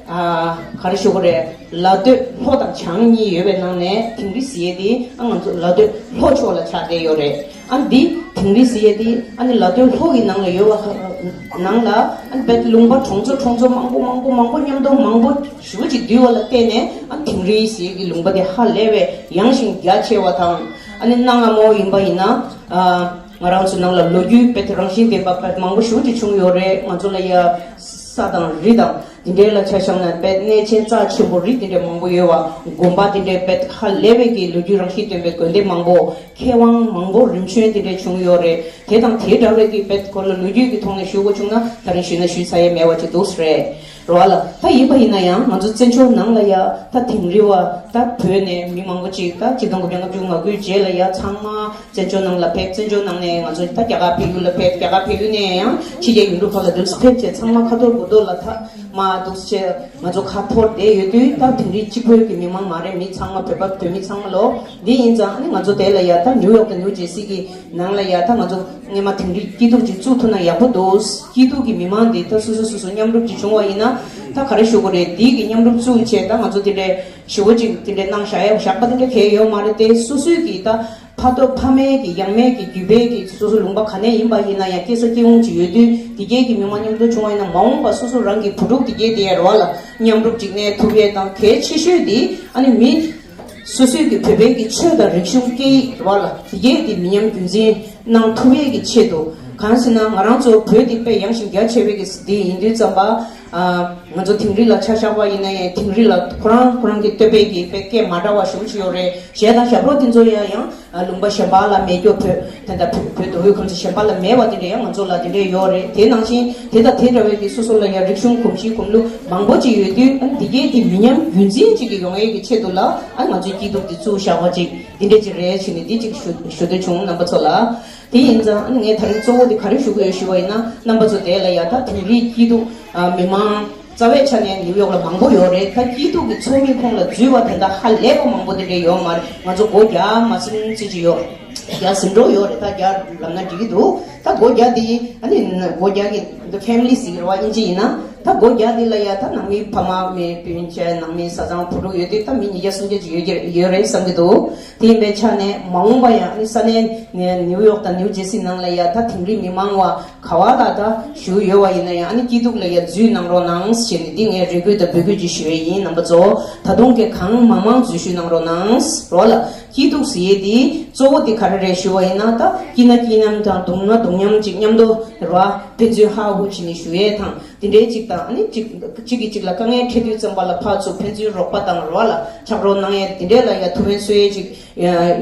ཨ། ག་རེ་ཞུ་དགོས་རེད། ལ་སྟོད་ལྷོ་དང་བྱང་གཉིས་ཡོད་པའི་ནང་ནས་དིང་རི་ཟེར་ཡས་དེ། ཨ། ང་ཚོ་ལ་སྟོད་ལྷོ་ཕྱོགས་ལ་ཆགས་བསྡད་ཡོད་རེད། ཨ། འདི་དིང་རི་ཟེར་ཡས་དེ་ཨ་ནི་ལ་སྟོད་ལྷོ་གི་ནང་ལ་ཡོད་པ་ནང་ལ། ཨ། བེད་ལུང་པ་གྲོང་ཚོ་གྲོང་ཚོ་མང་པོ་མང་པོ་མང་པོ་མཉམ་དུ་མང་པོ་ཞེ་པོ་ཅིག་འདུས་པ་ལ་བརྟེན་ནས། ཨ། དིང་རི་ཟེར་གྱི་ལུང་པ་དེ་ཧ་ལས་པའི་ཡངས་ཤིང་རྒྱ་ཆེ་བ་དང་། ཨ་ནི་གནའ་སྔ་མོ་ཡིན་པ་ཡིན་ན། ཨ། ང་རང་ཚོའི་ནང་ལ་ལོ་རྒྱུས་དཔེ་རང་བཞིན་ལྡན་པ་དཔེ་མང་པོ་ཞེ་པོ་ཅིག་བྱུང་ཡོད་རེད། ང་ཚོ་ལ་ཡ་ས་དང་རི་དང་དེ་འདྲའི་ལ་ཆ་བཞག་ན་དཔེ་གནས་ཆེན་རྩ་ཆེན་པོ་རི་དེ་འདྲའི་མང་པོ་ཡོད་པ། དགོན་པ་དེ་འདྲའི་དཔེ་ཧ་ལས་པའི་གི་ལོ་རྒྱུས་རང་བཞིན་ལྡན་པའི་དགོན་སྡེ་མང་པོ། མཁས་དབང་མང་པོ་རིམ་བྱོན་དེ་འདྲ་བྱུང་ཡོད་རེད། དེ་དང་དེ་འདྲ་བའི་གི་དཔེ་སྐོར་ལ་ལོ་རྒྱུས་ཀྱི་ཐོག་ནས་ཞུ་དགོས་བྱུང་ན། ད་རིང་ཞུས་ན་ཞུས་ཚར་ཡས་མེད་པ་ཅིག་འདུག་ཟེར་རེད། རེད་བ་ལ། ད་ཡིན་པ་ཡིན་ན་ཡང་ང་ཚོ་བཙན་བྱོལ་ནང་ལ་ཡ་ད་དིང་རི་བ་ད་བོད་ནས་མི་མང་པོ་ཅིག་ད་ཆིག་སྟོང་དགུ་བརྒྱ་ལྔ་བཅུ་ང་དགུའི་རྗེས་ལ་ཡ་ཚང་མ་བཙན་བྱོལ་ནང་ལ་ཕེབས། བཙན་བྱོལ་ནང་ནས་ང་ཚོ་ད་རྒྱ་གར་ཕེབས་ཡུལ་ལ་ཕེབས། རྒྱ་གར་ཕེབས་ཡུལ་ནས་ཡང་ཕྱི་རྒྱལ་ཡུལ་གྲུ་ཁག་ལ་འདུག་སེ་ཕེབས་བྱས། ཚང་མ་ཁ་འཐོར་དགུ་འཐོར་ལ་ད་མ་འདུག་སེ་ང་ཚོ་ཁ་འཐོར་བསྡད་ཡོད་དུས། ད་དིང་རི་གཅིག་པོའི་གི་མི་མང་མ་རེད། མི་ཚང་མ་བོད་པ་བོད་མི་ཚང་མ་ལོ། འདི་ཡིན་ཙང་ཨ་ནི་ང་ཚོ་དེ་ལ་ཡ་ད་ནིའུ་ཡོག་དང་ནིའུ་ཇེ་སི་གི་ནང་ལ་ཡ་ད་ང་ཚོ་སྔོན་མ་དིང་རི་སྐྱིད་སྡུག་ཅིག་བཙུགས་ཐུབ་ན་ཡག་པོ་འདུག། སྐྱིད་སྡུག་གི་མི་མང་འདི་ད་སོ་སོ་སོ་སོ་མཉམ་རུབ་ཅིག་བྱུང་བ་ཡིན་ན། ད་ག་རེ་ཞུ་དགོས་རེད། འདི་གི་མཉམ་རུབ་བཙུགས་བྱས་ད་ང་ཚོ་དེ་འདྲའི་ཞེ་པོ་ཅིག་དེ་འདྲའི་གནང་བཞག་ཡ་བཞག་པ་དེ་འདྲ་གལ་ཡོད་མ་རེད་དེ། སོ་སོའི་གི་ད་ཕ་ཐོག་ཕ་མེས་ཀྱི་ཡང་མེས་ཀྱི་རྒྱུད་པའི་གི་སོ་སོ་ལུང་པ་ག་ནས་ཡིན་པ་ཡིན་ན་ཡང་སྐྱེས་ས་སྐྱེས་ཡོང་ཅིག་ཡོད་དུས། དེ་གས་ཀྱི་མི་མང་མཉམ་དུ་བྱུང་བ་ཡིན་ན། མ་འོངས་པ་སོ་སོ་རང་གི་བུ་ཕྲུག་དེ་གས་དེ་ཡ་རོ་ལ་མཉམ་རུབ་ཅིག་གནས་ཐུབ་ཡས་དང་། གལ་ཆེ་ཤོས་དེ་ཨ་ནི་མི་སོ་སོའི་གི་བོད་པའི་གི་ཆོས་དང་རིག་གཞུང་སྐད་ཡིག་རོ་ལ་དེ་གས་དེ་མི་ཉམས་རྒྱུན་འཛིན་གནང་ཐུབ་ཡས་ཀྱི་ཆེད་དུ། གང་ཟེར་ན་ང་རང་ཚོ་བོད་དེ་དཔེ་ཡངས་ཤིང་རྒྱ་ཆེ་བའི་གི་དེ་ཡིན་དུས་ཙམ་པ། ཨ། ང་ཚོ་དིང་རི་ལ་ཆ་བཞག་པ་ཡིན་ན་ཡང་དིང་རི་ལ་ཁོ་རང་ཁོ་རང་གི་བསྟོད་པའི་གི་དཔེ་སྐད་མ་འདྲ་བ་ཞེ་པོ་ཅིག་ཡོད་རེད། གཞས་དང་ཞབས་བྲོ་དེ་ཚོ་ཡང་ཡང་ལུང་པ་གཞན་པ་ལ་མེད་རྒྱུ། བོད་དེ་འདྲ་བོད་བོད་མདོ་དབུས་ཁམས་གསུམ་གཞན་པ་ལ་མེད་པ་དེ་འདྲ་ཡང་ང་ཚོ་ལ་དེ་འདྲ་ཡོད་རེད། དེ་ནང་བཞིན་དེ་དང་དེ་འདྲ་བའི་གི་སོ་སོ་ལ་ཡང་རིག་གཞུང་གོམས་གཤིས་གོམས་ལུགས་མང་པོ་ཅིག་ཡོད་དུས། ཨ་ནི་དེ་གས་དེ་མི་ཉམས་རྒྱུན་འཛིན་ཅིག་གི་ཡོང་ཡས་ཀྱི་ཆེད་དུ་ལ། ཨ་ནི་ང་ཚོའི་སྐྱིད་སྡུག་དེ་བཙུགས་བཞག་པ་ཅིག་དེ་འདྲ་ཅིག་རེད་བྱས་ནས་འདི་ཅིག་ཞུ་ཞུ་འདོད་བྱུང་རྣམ་པ་ཚོ་ལ། དེ་ཡིན་ཙང་ཨ་ནི་ངས་ད་རིང་གཙོ་བོ་དེ་ག་རེ་ཞུ་གི་ཡོད་ཞུ་བ་ཡིན་ན། རྣམ་པ་ཚོ་དེ་ལ་ཡ་ད་དིང་རིའི་སྐྱིད་སྡུག་ཨ། མི་མང་རྩ་བའི་ཆ་ནས་ནིའུ་ཡོག་ལ་མང་པོ་ཡོད་རེད། ད་སྐྱིད་སྡུག་གི་ཚོགས་མི་ཁོངས་ལ་འཛུལ་བ་དེ་འདྲ་ཧ་ལས་པ་མང་པོ་དེ་འདྲ་ཡོད་མ་རེད། ང་ཚོ་སྒོ་བརྒྱ་མ་ཟིན་ཙམ་ཅིག་ཡོད། བརྒྱ་ཟིན་འགྲོ་ཡོད་རེད། ད་བརྒྱ་ལབ་ན་འགྲིག་གི་འདུག། ད་སྒོ་བརྒྱ་དེ་ཨ་ནི་སྒོ་བརྒྱ་གི་ཕེ་མི་ལི་ཟེར་གི་རེད་བ། དབྱིན་ཇི་ཡིན་ན། ད་སྒོ་བརྒྱ་དེ་ལ་ཡ་ད་ནང་མི་ཕ་མ་མི་སྤུན་མཆེད་ནང་མི་བཟའ་ཚང་བུ་ཕྲུག་ཡོད་དུས། ད་མི་ཉིས་བརྒྱ་སུམ་བརྒྱ་ཅིག་ཡོད་ཀྱི་ཡོད་རེད་བསམ་གྱི་འདུག། དེ་ཡིན་པའི་ཆ་ནས་མ་འོངས་པ་ཡང་ཨ་ནི་ས་གནས་ནིའུ་ཡོག་དང་ནིའུ་ཇེ་སི་ནང་ལ་ཡ་ད་དིང་རི་མི་མང་བ་ག་བ་ད་ད་བཞུགས་ཡོད་བ་ཡིན་ན་ཡང་། ཨ་ནི་སྐྱིད་སྡུག་ལ་ཡ་འཛུལ་གནང་རོགས་གནང་ཞེས་ནས་འདི་ངས་རེ་སྐུལ་དང་འབོད་སྐུལ་ཅིག་ཞུ་ཡས་ཡིན། རྣམ་པ་ཚོ་ད་དུང་གི་གང་མང་མང་འཛུལ་ཞུགས་གནང་རོགས་གནང་རོགས་ལ། སྐྱིད་སྡུག་ཟེར་ཡས་འདི་གཙོ་བོ་འདི་ག་རེ་རེད་ཞུ་བ་ཡིན་ན། ད་སྐྱིད་ན་སྐྱིད་མཉམ་དང་སྡུག་ན་སྡུག་མཉམ་ཅིག་མཉམ་དུ་རེད་བ། ཕན་ཚུན་ཧ་ཧུ་བྱས་ནས་བཞུགས་ཡས་དང་། དེ་འདྲའི་ཅིག་དང་། ཨ་ནི་གཅིག་གཅིག་གིས་གཅིག་ལ་དཀའ་ངལ་འཕྲད་དུས་ཙམ་པ་ལ་ཕར་ཚུར་ཕན་ཚུན་རོགས་པ་དང་རོགས་ལ་ཆགས་རོགས་གནང་ཡས། དེ་འདྲའི་ལ་ཡ་ཐུགས་ཕན་གསོས་ཡས་ཅིག་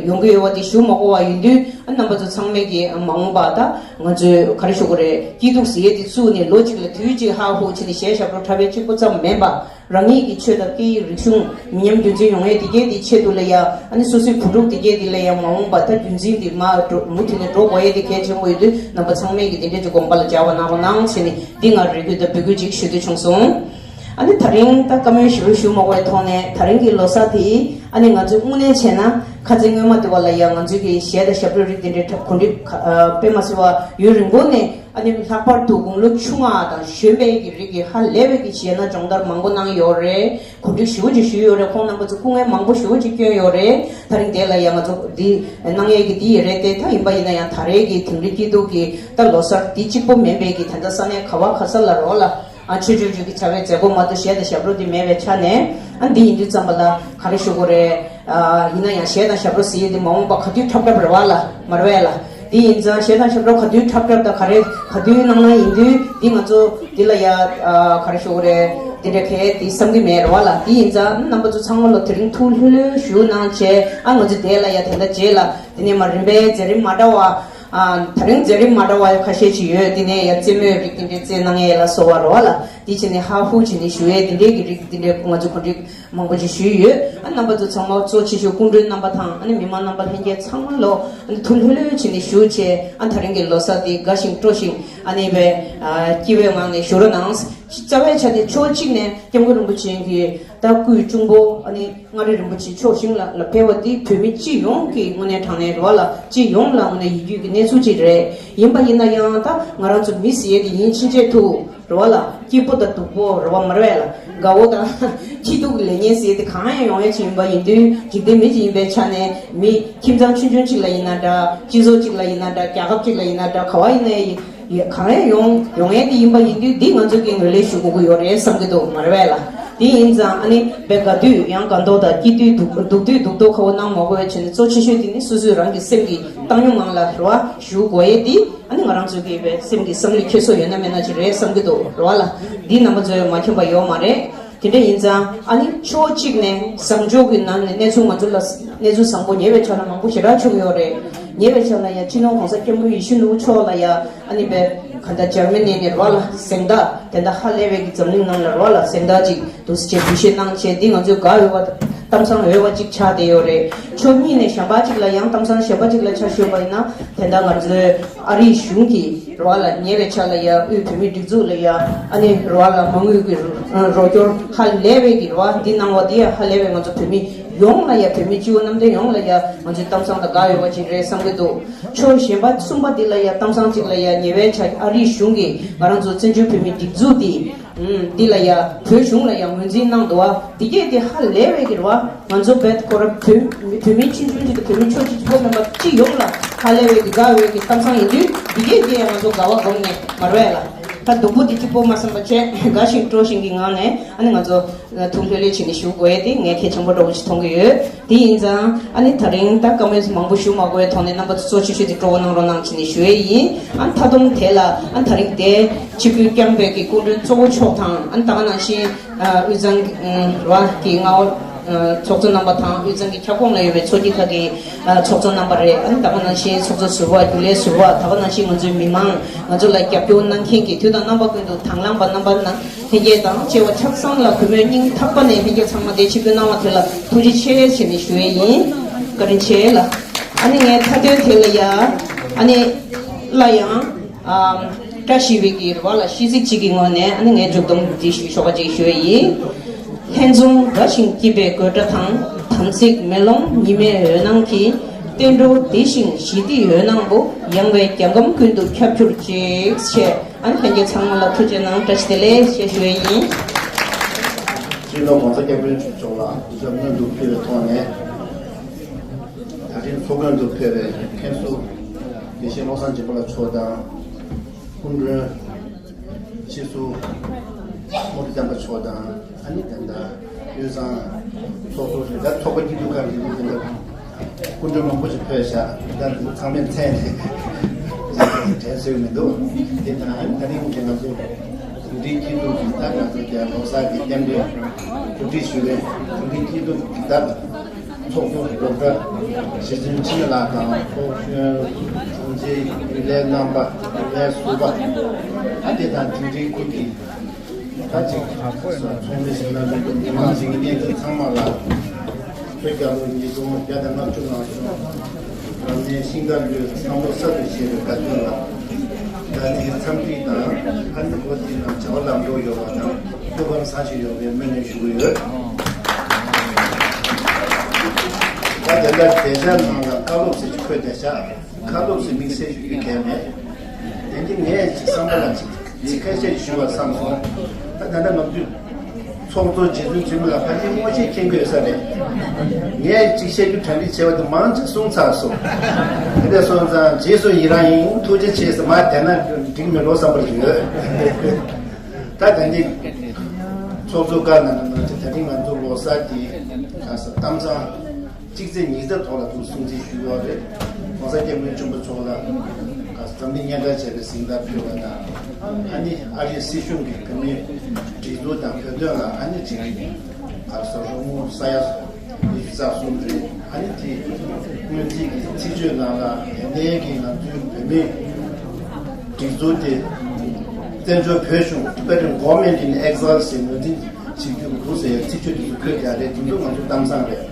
ཡོང་གི་ཡོད་པ་དེ་ཞུ་མ་དགོས་པ་ཡིན་དུས། ཨ། རྣམ་པ་ཚོ་ཚང་མས་ཀྱི་མ་འོངས་པ་ད་ང་ཚོས་ག་རེ་ཞུ་དགོས་རེད། སྐྱིད་སྡུག་ཟེར་ཡས་དེ་བཙུགས་ནས་ལོ་གཅིག་ལ་དུས་གཅིག་ཧ་ཧུ་བྱས་ནས་གཞས་ཞབས་བྲོ་འཁྲབ་པའི་གཅིག་པོ་ཙམ་མིན་པ། རང་ཉིད་ཀྱི་ཆོས་དང་སྐད་ཡིག་རིག་གཞུང་མི་ཉམས་རྒྱུན་འཛིན་ཡོང་ཡས་དེ་གས་དེ་ཆེད་དུ་ལ་ཡ། ཨ་ནི་སོ་སོའི་བུ་ཕྲུག་དེ་གས་དེ་ལ་ཡ་མ་འོངས་པ་ད་རྒྱུན་འཛིན་དེ་མ་འགྲོ་མུ་མཐུད་ནས་འགྲོ་དགོས་ཡས་དེ་གལ་ཆེན་པོ་ཡོད་དུས། རྣམ་པ་ཚང་མས་ཀྱི་དེ་འདྲས་ཀྱི་དགོངས་པ་ལ་འཇགས་པ་གནང་རོགས་གནང་ཞེས་ནས་འདི་ང་རེ་སྐུལ་དང་འབོད་སྐུལ་ཅིག་ཞུ་འདོད་བྱུང་སོང་། ཨ་ནི་ད་རིང་ད་བཀའ་མོལ་ཞེ་པོ་ཞུ་མ་དགོས་པའི་ཐོག་ནས། ད་རིང་གི་ལོ་གསར་དེ་ཨ་ནི་ང་ཚོས་དངོས་གནས་བྱས་ན་ཁ་རྩང་སྔོན་མ་དེ་བ་ལ་ཡ་ང་ཚོས་ཀྱི་གཞས་དང་ཞབས་བྲོའི་རིགས་དེ་འདྲའི་གོ་སྒྲིག་དཔེ་མ་སྲིད་པ་ཡུན་རིང་པོ་ནས། ཨ་ནི་ལྷག་པར་དུ་དགུང་ལོ་ཆུང་བ་དང་གཞོན་པའི་གི་རིགས་ཀྱི་ཧ་ལས་པའི་གི་གཞས་སྣ་སྦྱོང་བརྡར་མང་པོ་གནང་ཡོད་རེད། གོ་སྒྲིག་ཞེ་པོ་ཅིག་ཞུས་ཡོད་རེད། ཁོང་རྣམ་པ་ཚོ་སྐུ་ངལ་མང་པོ་ཞེ་པོ་ཅིག་བསྐྱོན་ཡོད་རེད། ད་རིང་དེ་ལ་ཡ་ང་ཚོ་འདི་གནང་ཡས་ཀྱི་འདི་ཡི་རེད་དེ། ད་ཡིན་པ་ཡིན་ན་ཡང་ད་རེས་ཀྱི་དིང་རི་སྐྱིད་སྡུག་གི་ད་ལོ་གསར་འདི་གཅིག་པོ་མིན་པའི་གི་ད་ལྟ་ས་གནས་ག་བ་ག་ས་ལ་རོགས་ལ། ཨ། ཆོས་ཕྱོགས་བརྒྱུད་ཀྱི་བྱ་བའི་མཛད་སྒོ་མ་གཏོགས་གཞས་དང་ཞབས་བྲོ་འདི་མེད་པའི་ཆ་ནས། ཨ། འདི་ཡིན་དུས་ཙམ་པ་ལ་ག་རེ་ཞུ་དགོས་རེད། ཡིན་ན་ཡང་གཞས་དང་ཞབས་བྲོ་ཟེར་ཡས་དེ་མ་འོངས་པ་ག་དུས་འཁྲབ་འཁྲབ་རེད་བ་ལ་མ་རེད་བས་ལ། དེ་ཡིན་ཙང་གཞས་དང་ཞབས་བྲོ་ག་དུས་འཁྲབ་འཁྲབ་དང་ག་རེ་ག་དུས་གནང་གནང་ཡིན་དུས་འདི་ང་ཚོ་འདི་ལ་ཡ་ག་རེ་ཞུ་དགོས་རེད། དེ་འདྲ་གས་དེ་བསམ་གྱི་མེད་རེད་བ་ལ། དེ་ཡིན་ཙང་རྣམ་པ་ཚོ་ཚང་མ་ལ་དེ་རིང་ཐུགས་ལྷོད་ལྷོད་ཞུ་གནང་བྱས། ཨ་ང་ཚོ་དེ་ལ་ཡ་དེ་འདྲ་རྗེས་ལ་དེ་ནས་མ་རིམ་པའི་མཛད་རིམ་མ་འདྲ་བ། ཨ་ད་རིང་མཛད་རིམ་མ་འདྲ་བ་ཁ་ཤས་ཅིག་ཡོད། དེ་ནས་ཡ་རྩེད་མོའི་རིགས་དེ་འདྲའི་རྩེད་གནང་ཡས་ལ་སོགས་པ་རེད་བ་ལ། དེ་བྱས་ནས་ཧ་ཧུ་བྱས་ནས་ཞུ་ཡས་དེ་འདྲའི་གི་རིགས་དེ་འདྲའི་ང་ཚོ་གོ་སྒྲིག་མང་པོ་ཅིག་ཞུས་ཡོད། ཨ་རྣམ་པ་ཚོ་ཚང་མ་གཙོ་ཆེ་ཤོས་སྐུ་མགྲོན་རྣམ་པ་དང་ཨ་ནི་མི་མང་རྣམ་པ་ལྷན་རྒྱས་ཚང་མ་ལོ་ཨ་ནི་ཐུགས་ལྷོད་ལྷོད་བྱས་ནས་བཞུགས་བྱས། ཨ་ད་རིང་གི་ལོ་གསར་འདི་དགའ་ཞིང་སྤྲོ་ཞིང་ཨ་ནི་བའི་ཨ་སྐྱིད་པའི་ངང་ནས་བཞུགས་རོགས་གནང་། རྩ་བའི་ཆ་ནས་ཕྱོགས་གཅིག་ནས་སྐྱབས་མགོན་རིན་པོ་ཆེ་གི་ད་སྐུའི་གཅུང་པོ་ཨ་ནི་མངའ་རིས་རིན་པོ་ཆེ་མཆོག་ཞིང་ལ་ལ་ཕེབས་པ་འདི་བོད་མི་སྤྱི་ཡོངས་ཀྱི་དངོས་གནས་དྲང་གནས་རེད་བ་ལ། སྤྱི་ཡོངས་ལ་དངོས་གནས་ཡིད་སྐྱོ་གི་གནས་ཚུལ་ཅིག་རེད། ཡིན་པ་ཡིན་ན་ཡང་ད་ང་རང་ཚོ་མི་ཟེར་ཡས་དེ་ཡིན་ཕྱིན་ཆད་དུ་རེད་བ་ལ། སྐྱིད་པོ་དང་སྡུག་པོ་རེད་བ་མ་རེད་བས་ལ། དགའ་བོ་དང་སྐྱིད་སྡུག་ལེགས་ཉེས་ཟེར་ཡས་དེ་གང་ཡང་ཡོང་ཡས་ཅིག་ཡིན་པ་ཡིན་དུས་འཇིག་རྟེན་མི་ཅིག་ཡིན་པའི་ཆ་ནས་མི་ཁྱིམ་ཚང་ཆུང་ཆུང་ཅིག་ལ་ཡིན་ན་འདྲ། སྤྱི་ཚོགས་ཅིག་ལ་ཡིན་ན་འདྲ། རྒྱལ་ཁབ་ཅིག་ལ་ཡིན་ན་འདྲ། ག་བ་ཡིན་ན་ཡང་ཡ་གང་ཡང་ཡོང་ཡོང་ཡས་དེ་ཡིན་པ་ཡིན་དུས་འདི་ང་ཚོ་གི་ངོས་ལེན་ཞུ་དགོས་ཀྱི་ཡོད་རེད་བསམ་གྱི་འདུག་མ་རེད་བས་ལ། དེ་ཡིན་ཙང་ཨ་ནི་བས་དགའ་དུས་ཡང་དགའ་མདོག་དང་སྐྱིད་དུས་སྡུག་སྡུག་དུས་སྡུག་མདོག་ཁ་པོ་གནང་མ་དགོས་པའི་ཆེད་ནས་གཙོ་ཆེ་ཤོས་དེ་ནི་སོ་སོའི་རང་གི་སེམས་ཀྱི་བཏང་སྙོམས་ངང་ལ་རེ་བ་ཞུ་དགོས་ཡས་དེ་ཨ་ནི་ང་རང་ཚོ་གི་བས་སེམས་ཀྱི་བསམ་བློའི་འཁྱེར་སོ་ཡོད་ན་མེད་ན་ཅིག་རེད་བསམ་གྱི་འདུག་རེད་བ་ལ། འདི་རྣམ་པ་ཚོས་མ་མཁྱེན་པ་ཡོད་མ་རེད། དེ་འདྲ་ཡིན་ཙང་ཨ་ནི་ཕྱོགས་གཅིག་ནས་བཟང་ཕྱོགས་ཀྱི་ནང་ནས་གནས་ཚུལ་ང་ཚོ་ལ་གནས་ཚུལ་བཟང་པོ་ཉེ་བའི་ཆར་ལ་མང་པོ་ཞེ་དྲག་བྱུང་ཡོད་རེད། ཉེ་བའི་ཆར་ལ་ཡང་སྤྱི་ནོར་༸གོང་ས་༸སྐྱབས་མགོན་ཡིད་བཞིན་ནོར་བུ་མཆོག་ལ་ཡང་ཨ་ནི་བས་ག་འདྲ་འཇར་མ་ནི་ནས་རེད་བ་ལ་གཟེངས་རྟགས་དེ་འདྲ་ཧ་ལས་པའི་གི་འཛམ་གླིང་ནང་ལ་རེད་བ་ལ་གཟེངས་རྟགས་ཅིག་འདུག་སེ་བྱས་འབུལ་བཞེས་གནང་བྱས། འདི་ང་ཚོའི་དགའ་འོས་པ་གཏམ་བཟང་འོས་པ་ཅིག་ཆགས་བསྡད་ཡོད་རེད། ཕྱོགས་གཉིས་ནས་གཞན་པ་ཅིག་ལ་ཡང་གཏམ་བཟང་གཞན་པ་ཅིག་ལ་ཆ་བཞག་པ་ཡིན་ན་དེ་འདྲ་ང་ཚོའི་ཨ་རིའི་གཞུང་གིས་རེད་བ་ལ་ཉེ་བའི་ཆར་ལ་ཡ་དབུས་བོད་མིའི་སྒྲིག་འཛུགས་ལ་ཡ་ཨ་ནི་རེད་བ་ལ་མ་དངུལ་གྱི་རོགས་སྐྱོར་ཧ་ལས་པའི་གི་རེད་བ་འདི་གནང་བ་འདི་ཡ་ཧ་ལས་པའི་ང་ཚོ་བོད་མི་ཡོངས་ལ་ཡ་བོད་མི་སྤྱི་བོ་གནམ་བསྟན་ཡོངས་ལ་ཡ་ང་ཚོའི་གཏམ་བཟང་དང་དགའ་འོས་པ་ཅིག་རེད་བསམ་གྱི་འདུག་ཕྱོགས་གཞན་པ་གསུམ་པ་འདི་ལ་ཡ་གཏམ་བཟང་ཅིག་ལ་ཡ་ཉེ་བའི་ཆར་ཨ་རིའི་གཞུང་གིས་ང་རང་ཚོ་བཙན་བྱོལ་བོད་མིའི་སྒྲིག་འཛུགས་འདི་འདི་ལ་ཡ་བོད་གཞུང་ལ་ཡ་ངོས་འཛིན་གནང་འདུག་བ། འདི་གས་དེ་ཧ་ལས་པའི་གི་རེད་བ། ང་ཚོ་བོད་ཁོ་ར་བོད་བོད་མི་ཆུང་ཆུང་ཅིག་དང་བོད་མི་ཆོག་ཅིག་ཕོག་མེད་པ་སྤྱི་ཡོངས་ལ་ཧ་ལས་པའི་གི་དགའ་འོས་ཀྱི་གཏམ་བཟང་ཡིན་དུས་འདི་གས་དེ་ཡང་ང་ཚོ་དགའ་བ་སྒོམ་ནས་མ་རེད་ལ། ད་སྡུག་པོ་འདི་གཅིག་པོ་མ་བསམ་པ་བྱས་དགའ་ཞིང་སྤྲོ་ཞིང་གི་ངང་ནས་ཨ་ནི་ང་ཚོ་ཐུགས་ལྷོད་ལྷོད་བྱས་ནས་བཞུགས་དགོས་ཡས་དེ་ངས་གལ་ཆེན་པོ་འདྲ་བོ་ཞིག་མཐོང་གི་ཡོད། དེ་ཡིན་ཙང་ཨ་ནི་ད་རིང་ད་བཀའ་མོལ་མང་པོ་ཞུ་མ་དགོས་པའི་ཐོག་ནས་རྣམ་པ་ཚོ་གཙོ་ཆེ་ཤོས་དེ་སྤྲོ་བོ་གནང་རོགས་གནང་བྱས་ནས་ཞུ་ཡས་ཡིན། ཨ་ནི་མཐའ་སྡོམ་དེ་ལ་ཨ་ནི་ད་རིང་དེ་ཆིབས་བསྒྱུར་བསྐྱངས་པའི་གི་སྐུ་མགྲོན་གཙོ་བོ་མཆོག་དང་ཨ་ནི་ད་ག་ནང་བཞིན་དབུས་གཙང་ར་གི་མངའ་འོག་ཚོགས་གཙོ་རྣམ་པ་དང་དབུས་གཙང་གི་ཁྱབ་ཁོངས་ལ་ཡོད་པའི་ཚོགས་སྐྱིད་ཁག་གི་ཚོགས་གཙོ་རྣམ་པ་རེད། ཨ་ནི་ད་ག་ནང་བཞིན་ཚོགས་གཙོ་ཟུར་པ་རྒྱུན་ལས་ཟུར་པ་ད་ག་ནང་བཞིན་ང་ཚོའི་མི་མང་ང་ཚོ་ལ་རྒྱབ་སྐྱོར་གནང་མཁན་གྱི་དུས་དང་རྣམ་པ་ཀུན་ཏུ་དང་བླངས་པ་རྣམ་པ་ལྷན་རྒྱས་དང་བཅས་པ་ཆ་ཚང་ལ་གུས་མོས་སྙིང་ཐག་པ་ནས་ལྷན་རྒྱས་ཚང་མ་དེ་ཆིབས་བསྒྱུར་གནང་བ་དེ་ལ་ཐུགས་རྗེ་ཆེ་ཟེར་ནས་ཞུ་ཡས་ཡིན། བཀའ་དྲིན་ཆེ་ལ། ཨ་ནི་ངས་མཐའ་དོན་དེ་ལ་ཡ་ཨ་ནི་སླར་ཡང་ཨམ་བཀྲ་ཤིས་པའི་གི་རེ་བ་ལ་ཤིས་ཚིག་ཅིག་གི་ངོས་ནས་ཨ་ནི་ངས་མཇུག་སྡོམ་འདི་ཞུ་ཆོག་པ་ཅིག་ཞུ་ཡས་ཡིན། ལྷན་འཛོམས་དགའ་ཞིང་སྐྱིད་པའི་དགོད་སྒྲ་དང་། དམ་ཚིག་མེ་ལོང་ཉི་མའི་འོད་སྣང་གིས། བསྟན་འགྲོ་བདེ་ཞིང་ཞི་བདེའི་འོད་སྣང་བུ། ཡངས་པའི་རྒྱལ་ཁམས་ཀུན་ཏུ་ཁྱབ་གྱུར་ཅིག་ཅེས། ཨ་ནི་ལྷན་རྒྱས་ཚང་མ་ལ་ཐུགས་རྗེ་གནང་བཀྲ་ཤིས་བདེ་ལེགས་ཞེས་ཞུ་ཡས་ཡིན། སྤྱི་ནོར་༸གོང་ས་༸སྐྱབས་མགོན་ཆེན་པོ་མཆོག་ལ་གུས་ཞབས་སྔོན་དུ་ཕུལ་བའི་ཐོག་ནས། ད་ཐེངས་ཚོགས་མགོན་དུ་ཕེབས་པའི་མཁན་ཟུར་དགེ་བཤེས་བློ་བཟང་སྦྱིན་པ་ལགས་མཆོག་དང་། སྐུ་མགྲོན་སྤྱི་ཟུར་རྨོ་བསྟན་པ་མཆོག་དང་། ཨ་ནི་དེ་འདྲ་དབུས་གཙང་ཚོགས་གཙོ་རེད། ད་ཚོགས་པ་སྐྱིད་སྡུག་ཁག་གི་དེ་འདྲ་སྐུ་མགྲོན་མང་པོ་ཞིག་ཕེབས་ཤག་ད་ཚང་མས་མཚན་ནས་དྲན་གསོས་མི་འདུག་དེ་དང་ཨ་ནི་ད་རིང་གི་ང་ཚོ་གུང་ཁྲན་སྐྱིད་སྡུག་གི་ད་ང་ཚོ་རྒྱལ་ལོ་གསར་གྱི་རྟེན་འབྲེལ་གོ་སྒྲིག་ཞུ་བའི་གུང་ཁྲན་སྐྱིད་སྡུག་གི་ད། ཚོགས་གཙོ་རྡོག་རྩ་རྗེ་བཙུན་འཆི་མེད་ལགས་དང་ཚོགས་གཞོན་དྲུང་ཆེ་རྒྱུན་ལས་རྣམ་པ་རྒྱུན་ལས་ཟུར་པ་ཨ་དེ་དང་དེ་འབྲེལ་ཁུལ་གྱི་ད་ཅིག་ཚོགས་མི་ཞིག་ལ་མི་འདུག་མི་མང་ཞིག་གི་གནས་ཚུལ་ཚང་མ་ལ་བོད་རྒྱལ་ལོ་ཉིས་སྟོང་བརྒྱ་དང་ལྔ་བཅུ་ང་གསུམ་རབ་གནས་ཤིང་རྟ་ལོའི་བསམ་བློ་གསར་དུ་བཞེས་པའི་བཀའ་དྲིན་ལ་ད་ནི་འཚམས་འདྲི་དང་ཨ་ནི་བོད་འདི་ནང་བྱ་བ་ལམ་འགྲོ་ཡོང་བ་དང་ཐུགས་ཕམ་བཟང་ཞིག་ཡོང་བའི་སྨོན་འདུན་ཞུ་གི་ཡོད། ད་དེ་འདྲ་བསྡད་ཤག་ནང་ལ་བཀའ་སློབ་ཟེར་ཅིག་འཁོད་བསྡད་ཤག་བཀའ་སློབ་ཟེར་དམིགས་བསལ་ཞིག་ཡོད་དེ་མེད། དེ་འདི་ངས་ཅིག་བསམ་པ་ལ་ཅིག་ཅིག་ཁ་ཤས་ཞུ་བར་བསམ་སོང་། ད་ད་ལྟ་ང་ཚོས་ཚོགས་གཙོ་རྗེ་བཙུན་འཆི་མེད་ལགས་ཕལ་ཆེར་སྔོན་ཆད་མཁྱེན་གྱི་ཡོད་ས་རེད། ངས་ཅིག་བཤད་རྒྱུ་གྲ་སྒྲིག་བྱས་པ་དེ་མང་ཆེ་གསུངས་ཚར་སོང་། དེ་འདྲ་སོང་ཙང་རྗེས་སུ་ཡི་རང་ཡིན། ཐུགས་རྗེ་ཆེ་ཟེར་མར་བསྡད་ན་འགྲིག་མེད་འགྲོ་བསམ་པ་ཡོད། ད་ད་འདི་ཚོགས་གཙོ་བཀའ་གནང་གནང་ཅིག་ད་ཐེངས་ང་ཚོ་ལོ་གསར་གྱི་ག་ས་གཏམ་བཟང་ གཅིག་ཚེས་ཉིས་ཚེས་ཐོག་ལ་ཐུགས་སྲུང་བརྩི་ཞུས་པ་རེད། ༸གོང་ས་༸སྐྱབས་མགོན་ཆེན་པོ་མཆོག་ལ་འཛམ་གླིང་སྙན་གྲགས་ཆེ་བའི་གཟེངས་རྟགས་ཕུལ་བ་དང་། ཨ་ནི་ཨ་རིའི་སྲིད་གཞུང་གིས་བོད་མིའི་སྒྲིག་འཛུགས་དང་བོད་དོན་ལ་ཨ་ནི་ཅིག་ག་རེ་ཟེར། རོགས་དངུལ་ས་ཡ་ཉི་ཤུ་རྩ་གསུམ་རེད། ཨ་ནི་དེ་སྔོན་རྩིས་ཀྱི་ཚིག་བརྗོད་ནང་ལ་ཡ་ནའི་གིས་ང་ཚོའི་བོད་མིའི་སྒྲིག་འཛུགས་དེ་བཙན་བྱོལ་བོད་གཞུང་Tibetan Government in Exile ཞེས་ངོས་འཛིན་བྱེད་རྒྱུ་འདུག་ཟེར་ཚིག་བརྗོད་དེ་ཚོ་བཀོད་བཞག་རེད། དེ་ཚོ་ང་ཚོ་གཏམ་བཟང་རེད།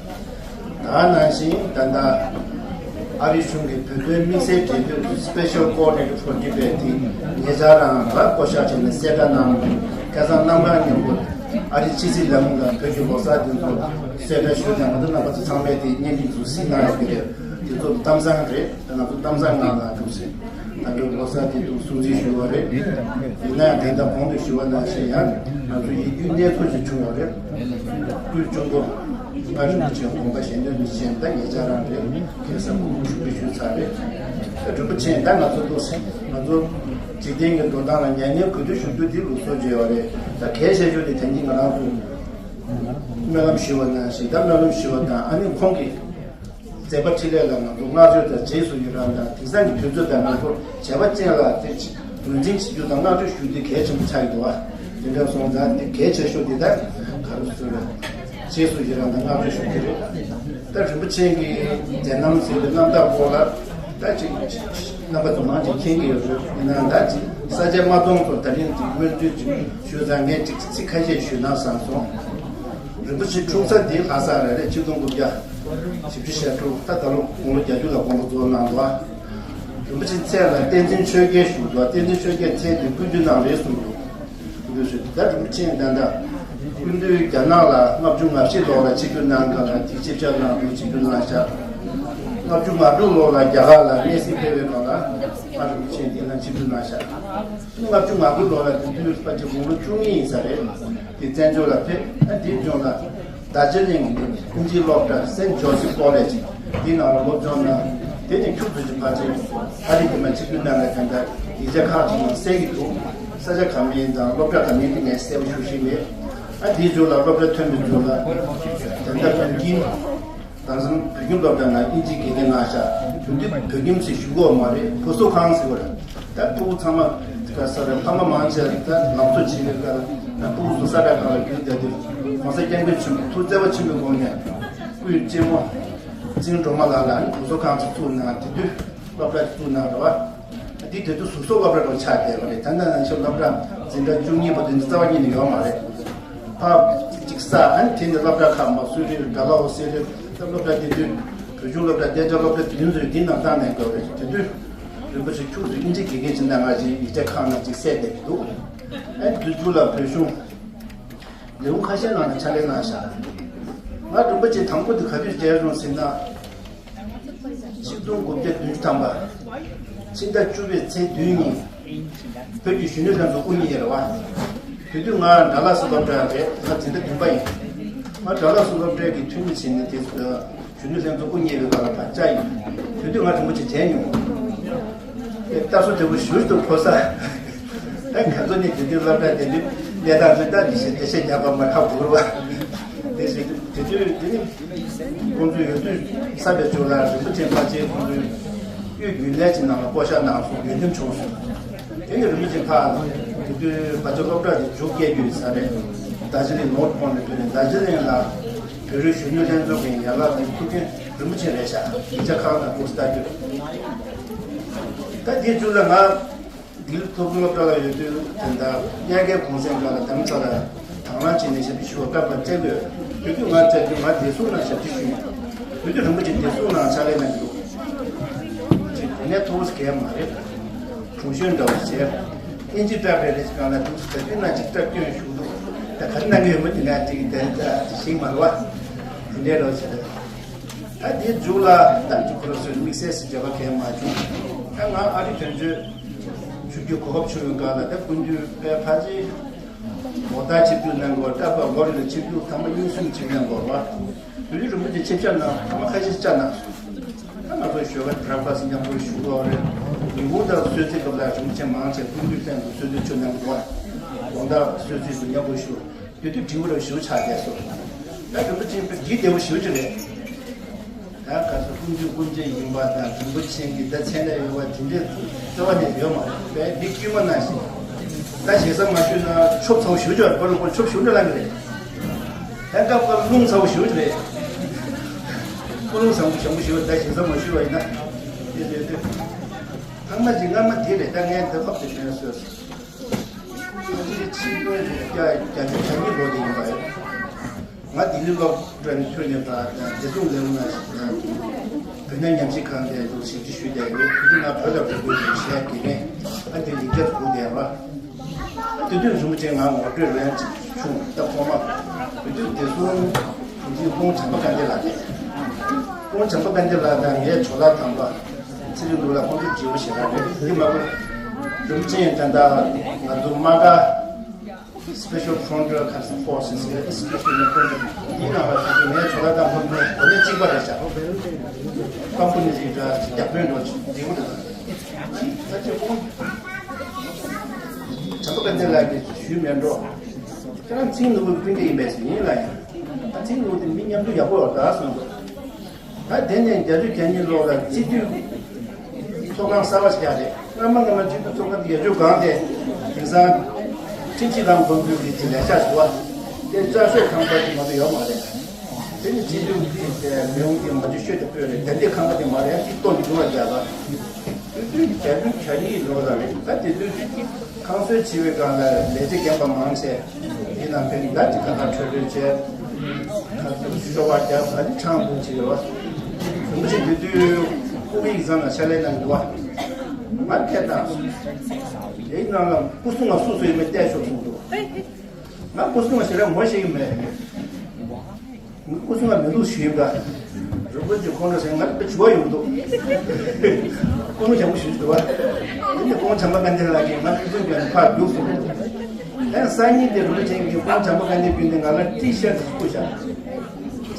ད་ནང་བཞིན་ད་ལྟ་ཨ་རི་གཞུང་གིས་བོད་དོན་དམིགས་བསལ་འབྲེལ་མཐུད་Special Coordinator for Tibet དེ་ཉེ་ཆར་རང་ལ་བསྐོ་བཞག་བྱས་ནས་གསལ་བསྒྲགས་གནང་། ཁ་སང་གནམ་གང་མཉམ་པོ་ཨ་རི་ཕྱི་སྲིད་ལས་ཁུངས་དང་བོད་ཀྱི་ལོ་གསར་དེ་ཚོ་གསལ་བསྒྲགས་ཞུས་ནས་ང་ཚོ་རྣམ་པ་ཚོ་ཚང་མས་དེ་བརྙན་འཕྲིན་ཚོ་གཟིགས་གནང་ཡོད་ཀྱི་རེད། དེ་ཚོ་གཏམ་བཟང་རེད། ད་ང་ཚོ་གཏམ་བཟང་གནང་ལ་འགྲོ་ཟིན། ད་ལྟ་ལོ་གསར་དེ་དུས་སྲུང་བརྩི་ཞུ་བ་རེད། ཡིན་ན་ཡང་དེ་ལྟར་གོང་དུ་ཞུ་བ་ནང་བཞིན་ཡང་ང་ཚོ་ཡིད་སྐྱོའི་གནས་ཚུལ་ཞིག་བྱུང་བ་རེད། སྐུའི་གཅུང་པོ་ལྔ་རིན་པོ་ཆེའི་དགོངས་པ་གཞན་དོན་དུ་བྱས་ད་ཉེ་ཆར་རང་རེད། ཁ་སང་སྐུ་ངོ་ཞུགས་ཀྱི་ཞུས་ཚར་རེད། ད་རིན་པོ་ཆེ་ད་ང་ཚོ་ལོ་ང་ཚོ་འཇིག་རྟེན་གྱི་འགྲོ་སྟངས་ལ་ཉམས་ཉེས་གུས་འདུད་ཞུ་རྒྱུ་འདི་ལུགས་སྲོལ་བརྗོད་པ་རེད། ད་གལ་ཆེ་ཤོས་དེ་ད་གིན་ང་རང་ཚོ་སྨོན་ལམ་ཞུ་བ་ནང་བཞིན་ད་སྨོན་ལམ་ཞུ་བ་དང་ཨ་ནི་ཁོང་གིས་མཛད་པ་འཕྲིན་ལས་ལ་ང་ཚོ་བསྔགས་བརྗོད་དང་རྗེས་སུ་ཡི་རང་དང་དེང་སང་གི་དུས་ཚོད་དང་ང་ཚོ་བྱས་པ་ཅན་ལ་དེ་ངོས་འཛིན་བྱེད་རྒྱུ་དང་བསྔགས་བརྗོད་ཞུ་རྒྱུ་གལ་ཆེན་པོ་ཆགས་ཀྱི་འདུག་བ། དེ་འདྲ་སོང་ཙང་དེ་གལ་ཆེ་ཤོས་དེ་ད་ག་རེ་ཟེར་རེད། རྗེས་སུ་ཡི་རང་དང་བསྔགས་བརྗོད་ཞུ་རྒྱུ་རེད། ད་རིན་པོ་ཆེ་གི་མཛད་རྣམ་ཟེར་བའི་རྣམ་ཐར་སྐོར་ལ་ད་ཅིག་རྣམ་པ་ཚོ་མང་ཆེ་མཁྱེན་གྱི་ཡོད་རེད། ཡིན་ནའང་ད་ཅིག་ས་སྐྱ་མ་སྟོང་ཚོ་ད་རིང་དེ་སྨོན་འདུན་ཅིག་ཞུས་ཙང་ངས་ཅིག་ཚིག་ཁ་ཤས་ཞུས་ན་བསམ་སོང་། རིན་པོ་ཆེ་འཁྲུངས་ས་དེ་ལྷ་ས་རེད། རེད། ཆིག་སྟོང་དགུ་བརྒྱ་བཞི་བཅུ་ཞེ་དྲུག་ད་ད་ལོ་དགུང་ལོ་བརྒྱད་ཅུ་ལ་དགོངས་པ་རྫོགས་གནང་འདུག་རིན་པོ་ཆེ་མཚན་ལ་བསྟན་འཛིན་ཆོས་རྒྱལ་ཞུ་འདུག་བསྟན་འཛིན་ཆོས་རྒྱལ་མཚན་དེ་སྐུ་མདུན་ནང་རེད་གསུངས་འདུག་སྐུ་མདུན་ཞུ་ད་རིན་པོ་ཆེ་ད་ལྟ་སྐུ་མདུན་རྒྱ་ནག་ལ་ལྔ་བཅུ་ང་བཞི་ལོ་ལ་ཆིབས་བསྒྱུར་གནང་སྐབས་ལ་དེ་ཆིབས་ཞབས་གནང་འདུག་ཆིབས་བསྒྱུར་གནང་ཤག་ལྔ་བཅུ་ང་དྲུག་ལོ་ལ་རྒྱ་གར་ལ་གནས་གཟིགས་ཕེབས་པའི་སྐབས་ལ་ཨ་རིན་པོ་ཆེ་འདི་ལ་ཆིབས་བསྒྱུར་གནང་ཤག་ལྔ་བཅུ་ང་དགུ་ལོ་ལ་དེ་དུས་ཕལ་ཆེར་དགུང་ལོ་བཅུ་གཉིས་ཡིན་ས་རེད། དེ་བཙན་བྱོལ་ལ་ཕེབས། ཨ་དེའི་རྗེས་ལ་རྡོ་རྗེ་གླིང་གི་ཨིན་ཇིའི་སློབ་གྲྭ་Saint Joseph College དེའི་ནང་ལ་སློབ་སྦྱོང་གནང་། དེ་ནས་ཁྱུག་ཙམ་ཞིག་ཕལ་ཆེར་ཨ་རི་དེ་མ་ཆིབས་བསྒྱུར་གནང་ནས་ད་ལྟ་ཡིག་ཆ་ཁག་ཅིག་ཡང་གསལ་གྱི་འདུག་ས་ཆ་ག་མིན་དང་སློབ་གྲྭ་ག་མིན་དེ་ངས་གསལ་པོ་ཞུ་ཤེས་མེད། ཨ་དེའི་རྗེས་ལ་སློབ་གྲྭ་ཐོན་པའི་རྗེས་ལ་ད་ལྟ་བོད་ཁྱིམ། དེང་སང་བོད་ཁྱིམ་སློབ་གྲྭ་ནང་ཨིན་ཇི་དགེ་རྒན་གནང་ཤག་དེ་དུས་བོད་ཁྱིམ་ཟེར་ཞུ་གི་ཡོད་མ་རེད། བུ་གསོ་ཁང་ཟེར་བ་རེད། ད་ཕྲུ་གུ་ཚང་མ་ག་ས་རེད། ཕ་མ་མང་ཆེ་ད་ལམ་བཟོ་བྱེད་པའི་སྐབས་ད་ཕྲུ་གུ་ཚོ་ས་གྲྭ་ཁག་ལ་བསྒྱུར་བསྡད་དུས་༸གོང་ས་༸སྐྱབས་མགོན་ཆེན་པོ་ཐུགས་བརྩེ་བ་ཆེན་པོའི་སྒོ་ནས་སྐུའི་གཅེན་མོ་རྫིང་སྒྲོལ་མ་ལགས་ལ་ནི་བུ་གསོ་ཁང་ཅིག་བཙུགས་གནང་། དེ་དུས་སློབ་གྲྭ་བཙུགས་གནང་རེད་བ། དེ་དེ་དུས་གཟུགས་གསོ་སློབ་གྲྭ་རུ་ཆགས་བསྡད་པ་རེད། ད་ལྟ་ནང་བཞིན་སློབ་གྲྭ་འཛིན་གྲྭ་བཅུ་གཉིས་པ་དེ་ཚོ་རྩ་བ་ཉིད་ནས་ཡོད་མ་རེད། ཕར་གཅིག་ས་ཨ་ནི་དེ་ནས་སློབ་གྲྭ་ཁག་མ་སུ་རི་དགྲ་ལ་འོ་སེ་རི་ད་སློབ་གྲྭ་དེ་དུས་བོད་གཞུང་སློབ་གྲྭ་བདེ་འཇགས་སློབ་གྲྭ་དེ་ཚོས་འདི་ནང་བཏང་ནས་འགྲོ་རེད། དེ་དུས་རིན་པོ་ཆེ་ཁྱུག་ཙམ་ཨིན་ཇི་དགེ་རྒན་ཅིག་གནང་བ་ཞིག་ཡིག་ཆ་ཁག་ནང་ཅིག་གསལ་བསྡད་ཀྱི་འདུག་ཨ་ནི་དེ་ཚོ་ལ་བོད་གཞུང་ལས་ཁུངས་ཁ་ཤས་ནང་ནས་ཕྱག་ལས་གནང་ཤག་ང་རིན་པོ་ཆེ་དང་པོ་དེ་ག་དུས་མཇལ་སོང་ཟེར་ན། ཆིག་སྟོང་དགུ་བརྒྱ་བདུན་ཅུ་ཐམ་པ། ཕྱི་ཟླ་བཅུ་པའི་ཚེས་བདུན་ཉིན། བོད་ཀྱི་གཞོན་ནུ་ལྷན་ཚོགས་དབུ་བརྙེས་རེད་བ། དེ་དུས་ང་ཌལ་ལ་སི་སློབ་གྲྭ་རེད། ང་འཛིན་གྲྭ་བདུན་པ་ཡིན། ང་ཌལ་ལ་སི་སློབ་གྲྭ་གི་འཐུས་མི་བྱས་ནས་དེ་གཞོན་ནུ་ལྷན་ཚོགས་དབུ་བརྙེས་པའི་སྐབས་ལ་ཕར་བཅར་ཡིན། དེ་དུས་ང་རིན་པོ་ཆེ་མཇལ་མྱོང་། དེ་ལྟ་སོ་དེ་བོ་ཞུ་དུ་ཕོ་ས། ཨ་ཁ་ཚོ་ནི་དེ་དུས་སློབ་གྲྭ་དེ་དུས་གནས་སྟངས་ཚོ་ད་དེ་བཞིན་བདེ་གཤེགས་རྒྱག་པ་མ་ཧ་གོ་རུ་བ། དེ་བཞིན་དེ་དུས་དེ་ནི་ཁོང་ཚོའི་འོས་བསྡུ་ས་བེད་སྤྱོད་ལ་རིན་པོ་ཆེ་ཕལ་ཆེར་ཁོང་ཚོའི་དབུས་རྒྱུན་ལས་ཀྱི་ནང་ལ་བསྐོ་བཞག་གནང་སོང་། འོས་འདེམས་བྱུང་སོང་། དེ་ནི་རིན་པོ་ཆེ་ཕར་དེ་དུས་ཕལ་ཆེར་སློབ་གྲྭ་དེ་མཇུག་སྐྱེལ་རྒྱུ་ཡིན་ས་རེད། རྡོ་རྗེ་གླིང་ནོར་ཐོན་ནས་ཐོན་ནས་རྡོ་རྗེ་གླིང་ལ་བོད་རིགས་གཞོན་ནུ་ལྷན་ཚོགས་ཀྱི་ཡན་ལག་དེ་ཐུགས་མཁན་རིན་པོ་ཆེ་རེད་ཤག་ཡིག་ཆ་ཁག་དང་ཁོ་ལྟ་རྒྱུ། ད་དེའི་མཇུག་ལ་ང་ལྡི་ལི་མཐོ་སློབ་གྲྭ་ལ་ཡོད་དུས་དེ་འདྲ་དབྱར་ཁའི་གུང་སེང་སྒང་ལ་དམ་ཚ་ལ་དང་བླངས་བྱས་ནས་ཞབས་ཕྱི་ཞུ་བར་སྐབས་ལ་བཙལ་དགོས། དེ་དུས་ང་བཙལ་དུས་ང་བདེ་སྲུང་ནང་ཞབས་ཕྱི་ཞུས་ཡོད། དེ་དུས་རིན་པོ་ཆེ་བདེ་སྲུང་ནང་ཕྱག་ལས་གནང་གི་འདུག་ཅིག་དེ་ནས་མཐོ་བོ་གས་མ་རེད། གྲུང་གཞོན་འདྲ་བོ་བྱས། ཨིན་ཇི་སྐྲག་པའི་རེ་ཞིག་གང་ལ་འདུག་ཟེར་དུས་ན་ཅིག་སྐྲག་སྐྱོན་ཞུགས་འདུག་ད་ག་རེ་གནང་གི་ཡོད་མོད་དེ་ན་ཅིག་དེ་ཞིག་མ་རེད་བ། དེ་འདྲའི་རོ་ཟེར། ད་དེའི་མཇུག་ལ་ད་ཅིག་ཁོ་རང་ཚོའི་དམིགས་བསལ་ཞིག་འབྲེལ་བ་གས་མ་བྱུང་། ད་ང་ཨ་རི་དོན་གཅོད་ཞུ་རྒྱུ་གོ་སྐབས་བྱུང་བའི་སྒང་ལ་ད་སྐུ་མདུན་དཔལ་ཕ་ཆེ་ལོ་ལྟར་ཆིབས་བསྒྱུར་གནང་དགོས། ད་བར་ལོ་རེ་ལ་ཆིབས་བསྒྱུར་ཐེངས་མ་གཉིས་གསུམ་ཅིག་གནང་དགོས་པ། དེ་དུས་རིན་པོ་ཆེ་ཆིབས་ཞབས་གནང་ཐེངས་མ་ཁ་ཤས་བཅར་གནང་སོང་། ད་ང་ཚོ་ཞོགས་ཀ་བྷི་རེག་ཕ་སི་མཉམ་དུ་ཞུ་དགོས་རེད། ཉིན་གུང་དང་གསོལ་ཚིགས་སྐབས་ལ་རིན་པོ་ཆེ་མང་ཆེ་སྐུ་མདུན་ལྷན་དུ་གསོལ་ཚིགས་མཆོད་གནང་དགོས། དགོང་དག་གསོལ་ཚིགས་སུ་མཉམ་དུ་ཞུ། དེ་དུས་དྲི་བ་རབ་ཞིབ་ཆགས་བསྡད་སོང་། ད་རིན་པོ་ཆེ་དཔེ་འདི་བདེ་བོ་ཞེ་པོ་ཅིག་རེད། ཀུན་འདུས་ཀུན་བྱེད་ཡིན་པ་དང་རིན་པོ་ཆེ་གི་ད་མཚན་ལས་ཡོད་པ་དེ་འདྲས་རྩ་བ་ནས་ཡོད་མ་རེད་པས། འདི་དཀྱུས་མ་ནང་བཞིན་ད་ཞེ་ས་མ་ཞུས་ན་ཆོབ་ཚ་བོ་ཞུ་ཆོག་རེད། པ་ལུ་པོ་ཆོབ་ཞུ་འདྲ་ལང་གི་རེད། ཧན་ཀ་པ་རླུང་ཚ་བོ་ཞུ་རེད། ཀུ་རླུང་ཚ་བོ་ཞང་པོ་ཞུ་ད་ཞེ་ས་མ་ཞུས་པ་ཡིན་ན་དེ་རེད་དེ། ཐང་མ་ཅིག་སྔ་མ་དེ་རེད། ད་ངས་འདི་ཁོབ་དེ་དྲན་སོས། ཕྱི་ལོ་བརྒྱ་བརྒྱད་ཅུ་གྱ་གཉིས་ལོ་དེ་ཡིན་པ་རེད། ང་ལྡི་ལི་སློབ་གྲྭ་ནས་ཐོན་ནས་ད་བདེ་སྲུང་ལས་ཁུངས་ནང་བོད་གནས་ཉམས་ཞིབ་ཁང་དེ་ཚོ་ཞིབ་འཇུག་ཞུས་བསྡད་ཡོད། དེ་དུས་ང་བོད་ལ་འགྲོ་དགོས་ཀྱི་ཞལ་གྱི་ནས་ཨ་དེ་ཡིག་སྐྱབས་སྒུག་བསྡད་པ། དེ་དུས་རིན་པོ་ཆེ་ང་ངོ་སྤྲོད་ལན་ཅིག་བྱུང་། ད་ཁོ་མ་དེ་དུས་བདེ་སྲུང་དྲུང་ཆེ་སྐུ་ངོ་བྱམས་པ་དཀར་རྒྱན་ལགས་རེད། སྐུ་ངོ་བྱམས་པ་དཀར་རྒྱན་ལགས་དང་ངའི་ཇོ་ལགས་དམ་པ་ཚེ་རིང་ལུགས་ལ་ཁོང་ཚོ་རྗེ་བོ་ཞེ་དྲག་རེད། དེ་མ་གོ་རིན་པོ་ཆེ་ཡང་ད་ལྟ་ང་ཚོ་དམག་སྒར་Special Frontier Forces ལ་ཨིན་སི་ཊི་ཊུ་ཊི་ནས་ཐོན་ཏེ་དེའི་ནང་ལ་ང་ཚོ་ངའི་ཇོ་ལགས་དང་ཁོང་ཚོ་གོ་གནས་གཅིག་པ་རེད་ཤག་ཀམ་པ་ནི་ཟིག་འདྲ་རྒྱ་དཔོན་འགྲོ་ཅིག་འདི་མོ་རེད། ད་ཅི་ཁོང་བྱམས་པ་དཀར་རྒྱན་ལགས་ཀྱིས་ཞུས་མེད་འགྲོ། ཁྱེད་རང་ཚིག་ནོར་བུའི་སྤུན་ཟླ་ཡིན་པས་ཟེར། ཡིན་ལ་ཡིན། ད་ཚིག་ནོར་བུ་དེ་མི་མཉམ་དུ་ཡག་པོ་ཡོད་ད་གསུངས་འདུག་ད་དེ་ནས་བརྒྱད་ཅུ་གྱ་གཉིས་ལོ་ལ་སྤྱི་འཐུས་ཚོགས་ཁང་གསར་པ་ཞིག་བཞག་རེད། སྔ་མ་སྔ་མ་སྤྱི་འཐུས་ཚོགས་ཁང་དེ་ཡར་རྒྱས་གང་དེ་དེང་སང་ཁྲིམས་ཞིབ་ཁང་དགོངས་ཚུལ་གྱི་དེ་ལས་ཤག་ཞུ་བ་དེ་རྩ་ཤོག་ཁང་པ་དེ་མ་གཏོགས་ཡོད་མ་རེད། དེ་ནི་སྤྱི་འཐུས་ཀྱི་མི་དབང་གི་མ་འཇུ་ཤོད་དེ་སྤོས་རེད། དེ་འདི་ཁང་པ་དེ་མ་རེད། ཅིག་ལྟོ་འདི་ཡོང་བ་རྒྱག་ལ། དུས་དུས་བརྒྱད་ཅུ་གྱ་གཉིས་ལོ་ལ་རེད། ད་དེ་དུས་ཁང་གསར་བྱེད་པའི་སྒང་ལ་ལས་བྱེད་རྒན་པ་མང་ཆེ་འདི་ནང་ཕན་ད་ཅིག་ཁ་ཁ་ཁྲོས་ཁྲོས་བྱས། ཁ་ཚུར་ཤོ་བ་རྒྱག་ད་ནི་ཁྲང་བུ་ཅིག་ཡོད་བ། དུམ་བུ་ཞིག་དེ་དུས་ཁོ་བོའི་ཡིག་ཚང་ལ་ཕྱག་ལས་གནང་གི་འདུག་བ། ང་ཐད་དང་དེའི་ནང་ལ་སྐུ་སྲུང་བ་སུ་སུ་ཡིན་མིན་བལྟས་ཤོག་གསུངས་འདུག་ང་སྐུ་སྲུང་བ་ཞེ་དྲག་ངོ་ཤེས་ཀྱི་མེད། སྐུ་སྲུང་ལ་མི་འདུག་ཞུས་པ། རུ་པོ་ཅིག་ཁོང་ཁྲོ་བྱས། ང་ལ་ཞུ་བ་ཡོང་འདུག་སྐུ་ངོ་བྱམས་པོ་ཞུ་འདུག་བ། དེ་ནི་སྐུ་ངོ་བྱམས་པ་དཀར་རྒྱན་ལགས་ཀྱིས་ང་སྐུ་སྲུང་སྐྱོན་ནས་ཕར་རྒྱུགས་སོང་། ཡང་སང་ཉིན་དེ་རུ་པོ་ཅིག་གིས་སྐུ་ངོ་བྱམས་པ་དཀར་རྒྱན་བརྒྱུད་ནས་ང་ལ་ཏི་ཤར་ཅིག་བསྐུར་བཞག་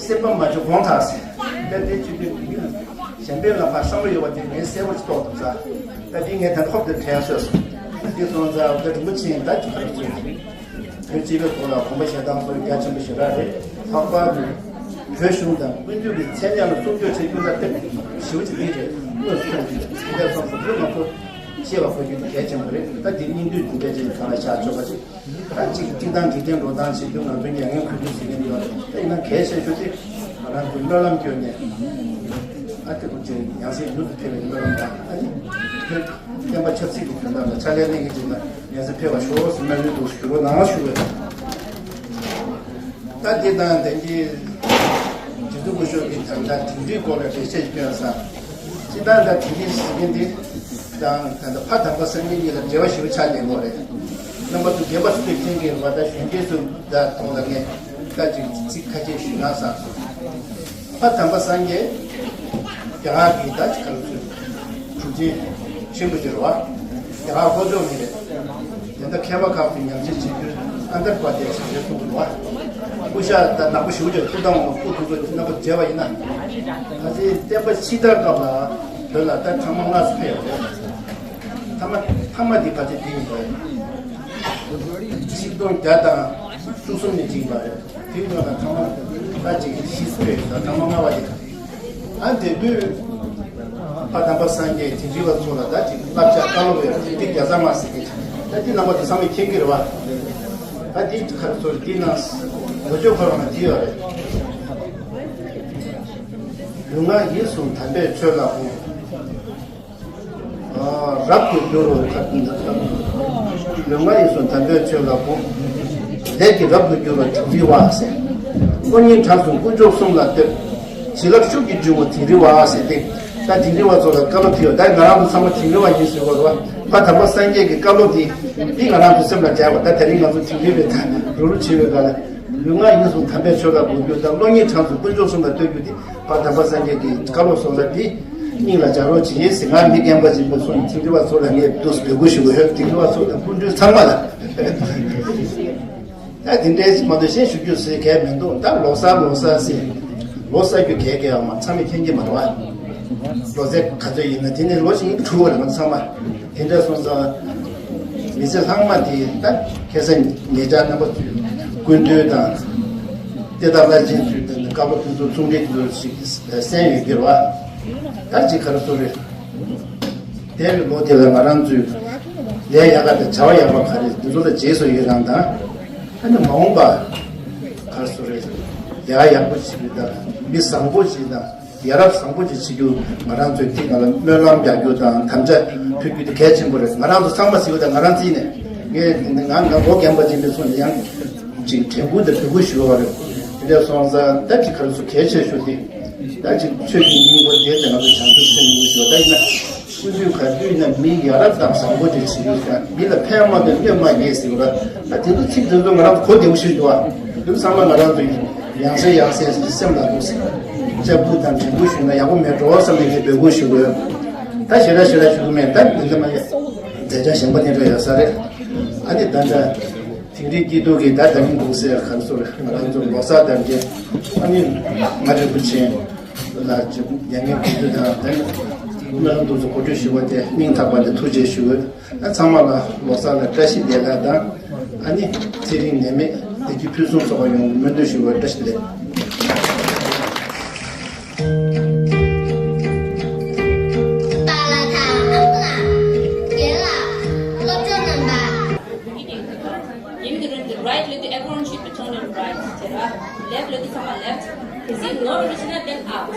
སེམས་པ་མ་བཅོས་དགོངས་དག་ཟེར། ད་དེ་བྱེད་དུས་གཞན་པའི་ལ་ཕར་བསམ་བློ་ཡོད་པ་དེ་ངས་གསལ་པོ་ཅིག་རྟོགས་ཐུབ་ས། ད་དེ་ངས་ད་ཧོབ་ཏེ་དྲན་སོས་སོང་། དེ་སོང་ཙང་ད་རིན་པོ་ཆེ་ད་ཅིག་ག་རེ་བྱེད། བོད་སྤྱི་པའི་ཐོག་ལ་གོམ་པ་བཞེས་སྟངས་སོགས་རྒྱ་ཆེན་པོ་ཞེ་དྲག་རེད། ལྷག་པར་དུ་བོད་གཞུང་དང་སྐུ་མདུན་གྱི་མཚན་སྙན་ལ་སྲུང་སྐྱོབ་བྱེད་རྒྱུ་ལ་དཔེ་ཞེ་པོ་ཅིག་མི་རེད། དངོས་སུ་མཐོང་རྒྱུ་དེ་འདྲ་སོང་ཙང་བོད་མང་པོ་ཤེས་པ་དགོས་རྒྱུ་དེ་གལ་ཆེན་པོ་རེད། ད་དེ་སྙིང་བསྡུས་དེ་འདྲ་ཅིག་གང་ལ་བཞག་ཆོག་པ་ཅིག་ད་ཅིག་སྤྱིར་བཏང་འགྲིག་མཐུན་འགྲོ་སྟངས་བྱེད་རྒྱུ་ང་ཚོ་མྱ་ངན་གུས་འདུད་ཟེར་མཁན་ཡོད་རེད། ད་ཡིན་ན་གལ་ཆེ་ཤོས་དེ་ང་རང་ཚོ་སྨོན་ལམ་སྐྱོན་ནས་ཨ་ཏི་ཀུ་ཅེ་ཡང་སྲིད་མྱུར་དུ་ཕེབས་པའི་སྨོན་ལམ་དང་ཨ་ནི་བོད་བསྟན་པ་ཆབ་སྲིད་ཀྱི་དོན་དག་ལ་ཕྱག་ལས་གནང་གི་འདུག་ན། ཡང་སེ་ཕེབས་པ་ཤོག་ཟེར་སྨོན་འདུན་དུ་ཞུ་རོགས་གནང་ཞུ་བས། ད་འདི་དང་དེང་གི་རྗེ་བཙུན་སྐུ་ཞབས་ཀྱིས་ད་ལྟ་དིང་རིའི་སྐོར་ལ་འགྲེལ་བཤད་བསྐྱོན་ས། སྤྱིར་བཏང་ད་དིང་རི་ཟེར་མཁན་འདི་དང་ད་ལྟ་ཕ་དམ་པ་སངས་རྒྱས་གཉིས་ལ་འབྲེལ་བ་ཞེ་པོ་ཆགས་བསྡད་ཡོད་རེད། རྣམ་པ་ཚོ་རྒན་པ་ཚོས་མཁྱེན་གྱི་རེད་པ། ད་གཞོན་སྐྱེས་ཚོ་ད་ཐོག་ལ་ངས་ད་ཅིག་ཚིག་ཁ་ཤས་ཞུས་ན་བསམ་སོང་། ཕ་དམ་པ་སངས་རྒྱས་རྒྱ་གར་གྱི་ད་ཅིག་ག་རེ་ཟེར། གྲུབ་ཆེན་ཆེན་པོ་ཅིག་རེད་བ། རྒྱ་གར་ལྷོ་ཕྱོགས་ནས་རེད། དེ་འདྲ་མཁས་པ་ཁག་ཏུ་ཉམས་ཞིབ་བྱེད་རྒྱུ་ཨན་དར་པ་དེ་ཞེས་གསུངས་འདུག་བ། སྐུ་ཤ་ད་ནག་པོ་ཞེ་པོ་ཅིག་སྐུ་ཐང་བ་སྐུ་དེ་ཚོ་རྣམ་པ་མཇལ་བ་ཡིན་ན། ད་ཅི་བསྟན་པ་ཕྱི་དར་སྐབས་ལ་བོད་ལ་ད་ཐེངས་མ་ལྔ་ཙམ་ཕེབས་ཡོད་རེད། ཐེངས་མ་ཐེངས་མ་འདི་ག་ཚོད་འདི་ཡིན་པ་རེད། ཆིག་སྟོང་བརྒྱ་དང་བཅུ་གསུམ་ནས་ཅིག་ཡིན་པ་རེད། དེའི་སྔོན་ལ་ཐེངས་མ་ད་ཅིག་ཤི་སོས་ད་ཐེངས་མ་ལྔ་པ་དེ། ཨ་དེ་དུས་ཕ་དམ་པ་སངས་རྒྱས་དིང་རི་བ་ཚོ་ལ་ད་ཅིག་བསླབ་བྱ་བཀའ་སློབ་ཡོད་རེད། དེ་རྒྱ་ཚ་མ་ཟེར་གི་ད་དེ་རྣམ་པ་ཚོ་ཚང་མས་མཁྱེན་གི་རེད་བ། ད་དེ་ག་རེ་ཚོ་རེད། དེ་ནང་ལོ་ཆོས་འཁོར་བ་ན་དེ་ཡོད་རེད། ལུས་ངག་ཡིད་གསུམ་དམ་པའི་ཆོས་ལ་དགོངས། རབ་ཏུ་འགྱུར་རོ། ལུས་ངག་ཡིད་གསུམ་དམ་པའི་ཆོས་ལ་དགོངས། ལས་ཀྱིས་རབ་ཏུ་འགྱུར་རོ་དིང་རི་བ་ཟེར། བློ་སྙིང་བྲང་གསུམ་དཀོན་མཆོག་གསུམ་ལ་གཏོད། བྱིན་རླབས་ཤུགས་ཀྱིས་འཇུག་གོ་དིང་རི་བ་ཟེར་ཏེ། ད་དིང་རི་བ་ཚོ་ལ་བཀའ་སློབ་ཕུལ་བ། ད་ང་རང་ཚོ་ཚང་མ་དིང་རི་བ་ཡིན་ཟེར་བ་རེད་བ། ཕ་དམ་པ་སངས་རྒྱས་ཀྱི་བཀའ་སློབ་འདི་འདི་ང་རང་ཚོ་སེམས་ལ་འཇགས་པ། ད་དེ་རིང་ང་ཚོ་དིང་རི་བའི་ད་རུ་རུ་བྱེད་པའི་སྒང་ལ། ལུས་ངག་ཡིད་གསུམ་དམ་པའི་ཆོས་ལ་དགོངས་རྒྱུ་དང་བློ་སྙིང་བྲང་གསུམ་དཀོན་མཆོག་གསུམ་ལ་གཏོད་རྒྱུ་དེ་ཕ་དམ་པ་སངས་རྒྱས་ཀྱི་བཀའ་སློབ་སོགས་ལ་འདི་སྙིང་ལ་འཇགས་རོགས་བྱེད་ཟེར། ང་མི་རྒན་པ་ཅིག་མིན་སོང་། དིང་རི་བ་ཚོ་ལ་ངས་འདུག་སེ་འབོད་སྐུལ་ཞུ་གི་ཡོད། དིང་རི་བ་ཚོ་དང་སྐུ་མགྲོན་ཚང་མ་ལ། ད་དེ་འདྲའི་ཅིག་མ་གཏོགས་གཞན་ཞུ་རྒྱུ་ཟེར་གལ་མི་འདུག་ད་ལོ་གསར་ལོ་གསར་ཟེར། ལོ་གསར་རྒྱུ་གལ་གལ་བ་མ་ཚང་མས་མཁྱེན་གྱི་མ་རེད་བ། ལོ་ཚད་ག་ཚོད་ཡིན་ན་དེ་ནས་ལོ་ཞིག་ཡིན་གྲུབ་པ་རེད། ང་ཚང་མ་དེ་འདྲ་སོང་ཙང་མི་ཚེ་ལྷག་མ་དེ་ད་ཁ་སང་ཉེ་ཆར་རྣམ་པ་ཚོས་སྐུ་མདུན་དང་། ཏེ་ད་བླ་ཆེན་ཚོས་དེ་ནས་བཀའ་སློབ་དེ་ཚོ་ཚོང་འབྲེལ་དེ་ཚོ་ཞིག་གསན་ཡོད་ཀྱི་རེད་བ། ད་ཅིག་ག་རེ་ཟེར་རེད། འདས་པའི་ལོ་དེ་ལ་ང་རང་ཚོས་ལས་ཡག་ག་དང་བྱ་བ་ཡག་པ་ག་རེ་འདི་ཚོ་ལ་རྗེས་སུ་ཡི་རང་དང་། ཨ་ནི་མ་འོངས་པ་ག་རེ་ཟེར་རེད། ལས་ཡག་པོ་བྱེད་རྒྱུ་དང་མི་བཟང་པོ་ཞིག་དང་ཡ་རབས་བཟང་པོ་ཞིག་བྱེད་རྒྱུ། ང་རང་ཚོས་དེ་ག་ལ་སྨོན་ལམ་རྒྱག་རྒྱུ་དང་དམ་བཅའ་ཕུལ་རྒྱུ་དེ་གལ་ཆེན་པོ་རེད། ང་རང་ཚོ་ཚང་མ་ཟེར་བ་དང་ང་རང་རྩིས་ནས་ངས་ང་ང་ལོ་རྒན་པ་ཅིག་མི་སོང་ནས་ཡང་ཅིག་དྲན་སྐུལ་དང་འབོད་སྐུལ་ཞུ་བ་རེད། དེ་འདྲ་སོང་ཙང་ད་ཅིག་ག་རེ་ཟེར་གལ་ཆེ་ཤོས་དེ། ད་ཅིག་ཆོས་ཀྱི་སྙིང་པོ་དེ་ད་ང་ཚོ་བྱང་ཆུབ་སེམས་ཡིན་ཞུ་བ། ད་ཡིན་ན་སྐུ་མདུན་ག་དུས་ཡིན་ན་མི་ཡ་རབས་དང་བཟང་པོ་དེ་བྱེད་ཡོད་ཀྱང་མི་ལ་ཕན་མ་ཕན་གནོད་མ་ཡས་ཟེར་བ། ད་དེ་ཚོ་ཚིག་དེ་ཚོ་ང་རང་གོ་བདེ་པོ་ཞིག་འདུག་བ། དེ་ཚང་མ་ང་རང་ཚོ་ཡང་སེ་ཡང་སེ་སེམས་ལ་འདུག་ཟེར། ལྕགས་ཕུག་དང་དྲན་སྐུལ་ཞུ་ན་ཡག་པོ་མེད་འགྲོ་བསམ་ནས་ངས་འབོད་སྐུལ་ཞུ་དགོས། ད་ཞེ་དྲག་ཞེ་དྲག་ཞུ་གི་མེད། ད་འདི་འདྲ་མ་ཡ་མཛད་བྱ་གཞན་པ་དེ་འདྲ་ཡོད་ས་རེད། ཨ་ནི་ད་ལྟ་དིང་རི་སྐྱིད་སྡུག་གི་ད་ད་རིང་འདུག་ཟེར་ག་རེ་ཟེར་ང་རང་ཚོ་ལོ་གསར་དང་འབྲེལ། ཨ་ནི་ང་རིན་པོ་ཆེ་ལ་ཅིག་མྱ་ངན་གུས་འདུད་དང་ད་ནི་སྨོན་ལམ་འདུག་ཚོ་གོ་སྒྲིག་ཞུ་བ་དེ་སྙིང་ཐག་པ་ནས་ཐུགས་རྗེ་ཞུ། ཨ་ཚང་མ་ལ་ལོ་གསར་ལ་བཀྲ་ཤིས་བདེ་ལེགས་དང་། ཨ་ནི་ཚེ་རིང་ནད་མེད་བདེ་སྐྱིད་ཕུན་སུམ་ཚོགས་པ་ཡོང་བའི་སྨོན་འདུན་ཞུ་བར་བཀྲ་ཤིས་བདེ་ལེགས། པཱ་ལགས་དང་ཨ་ཁུ་ལགས། རྒན་ལགས། སློབ་གྲོགས་རྣམ་པ། Give me the right, let everyone should be turned right. Left, let the someone left. Is it not original? Then out.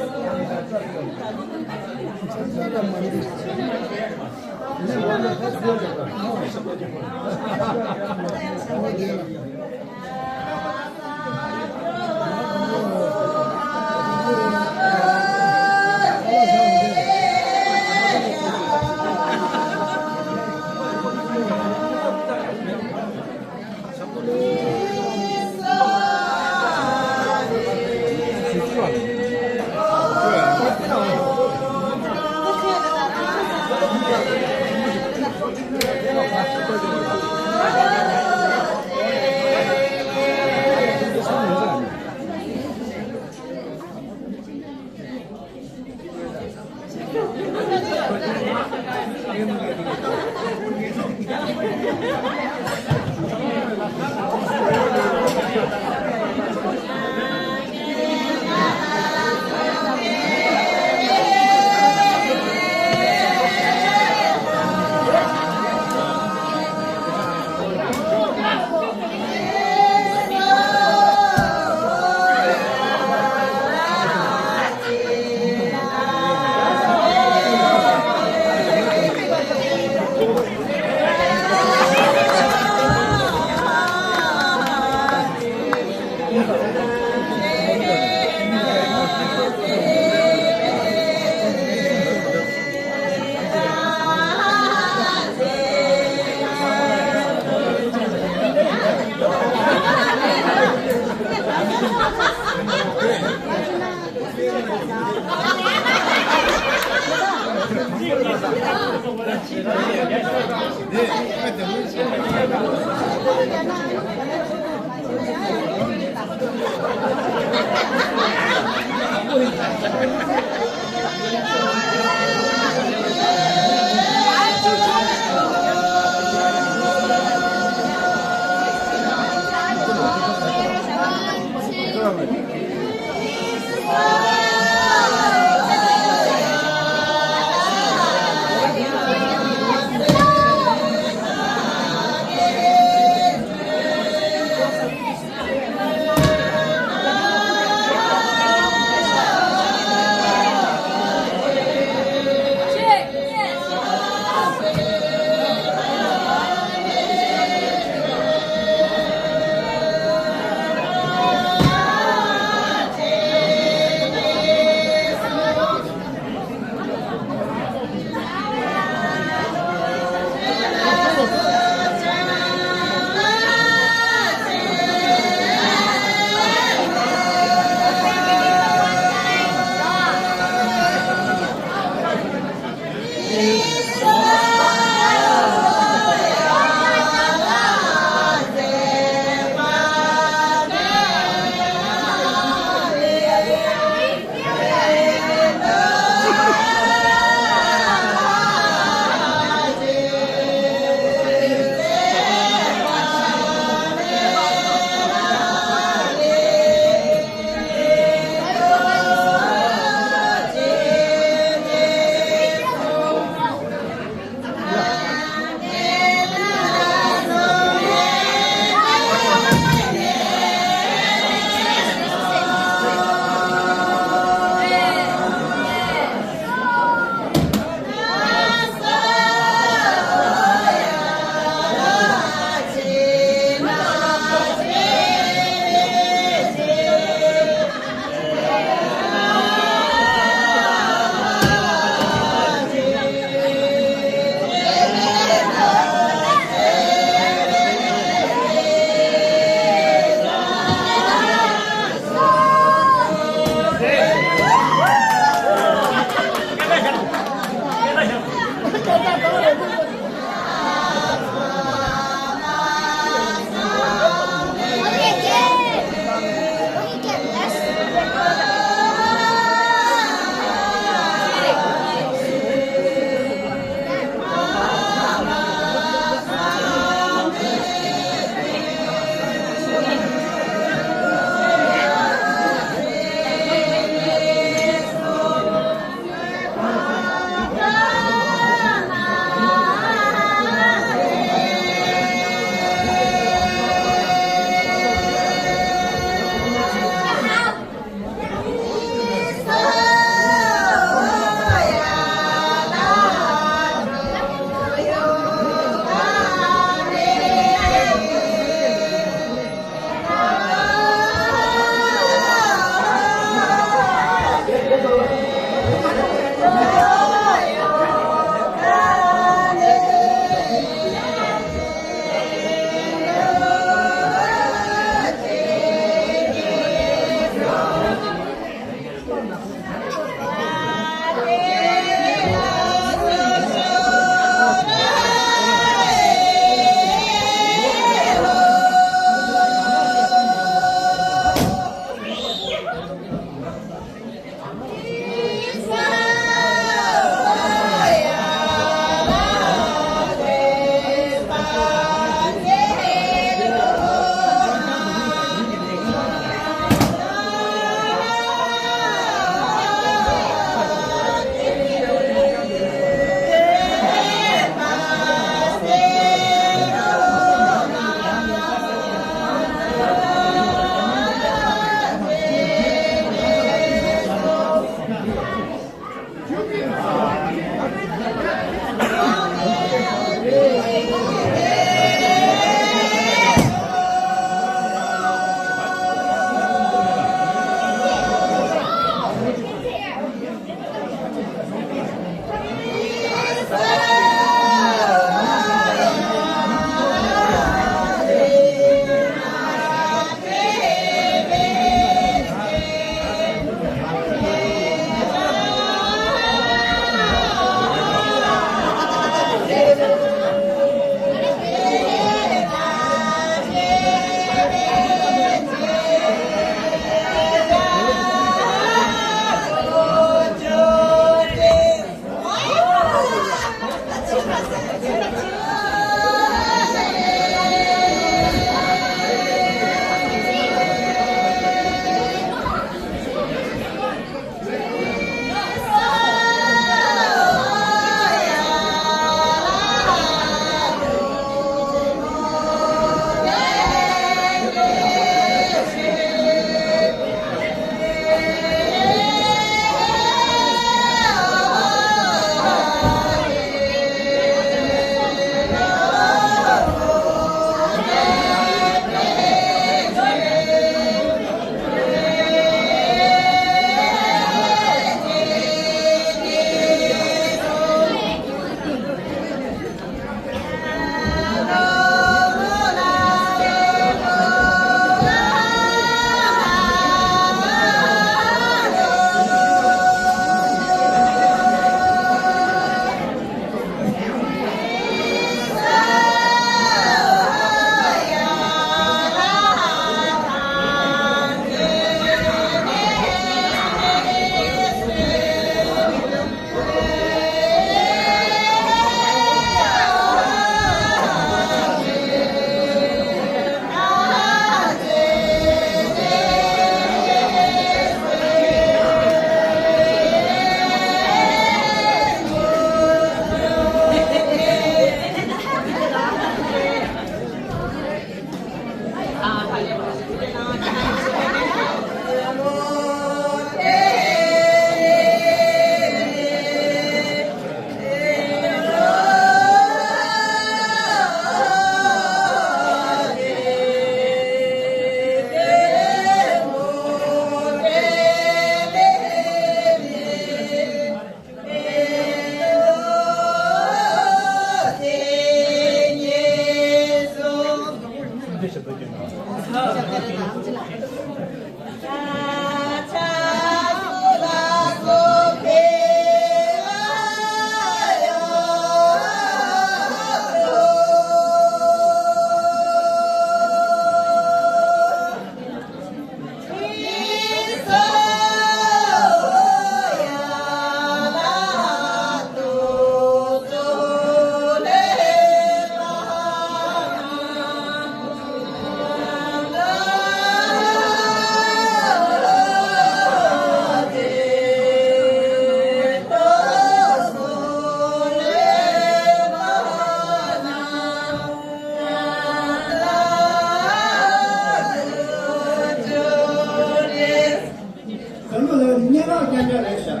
རྐྱང་རྐྱང་རེད་ཤག་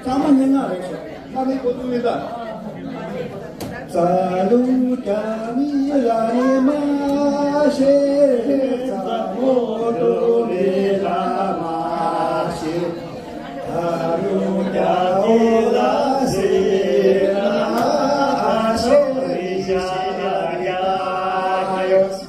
ཚང་མ་སྙན་ངག་རེད་ཤག་ད་ནི་གོ་ཐུབ་མིན་ད། རྩ་རླུང་རྐྱང་མི་ལ་ནི་མ་ཤེས། རྩ་མོ་དུ་མི་ལ་མ་ཤེས། ད་རུང་རྐྱང་མི་ལ་ཤེས་ན་ཤོ་རི་ཤ་ཡ་ཡོ།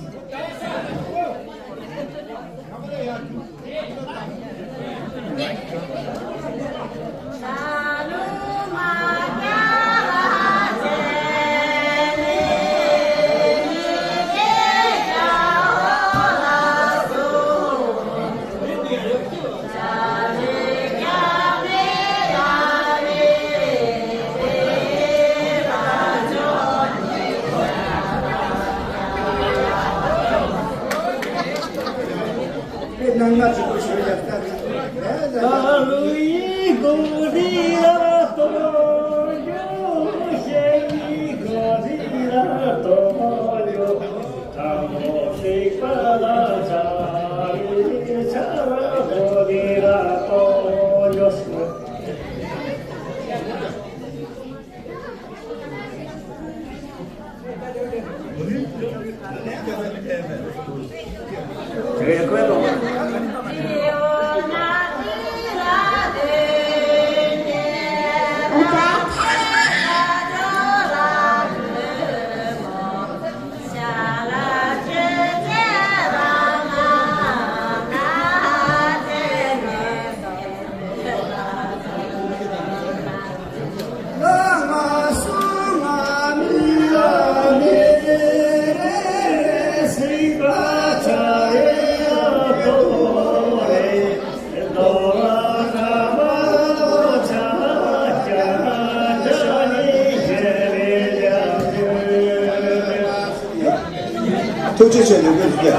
ཐུགས་རྗེ་ཆེ། ལེགས་པོ་ཞུ་རྒྱུ།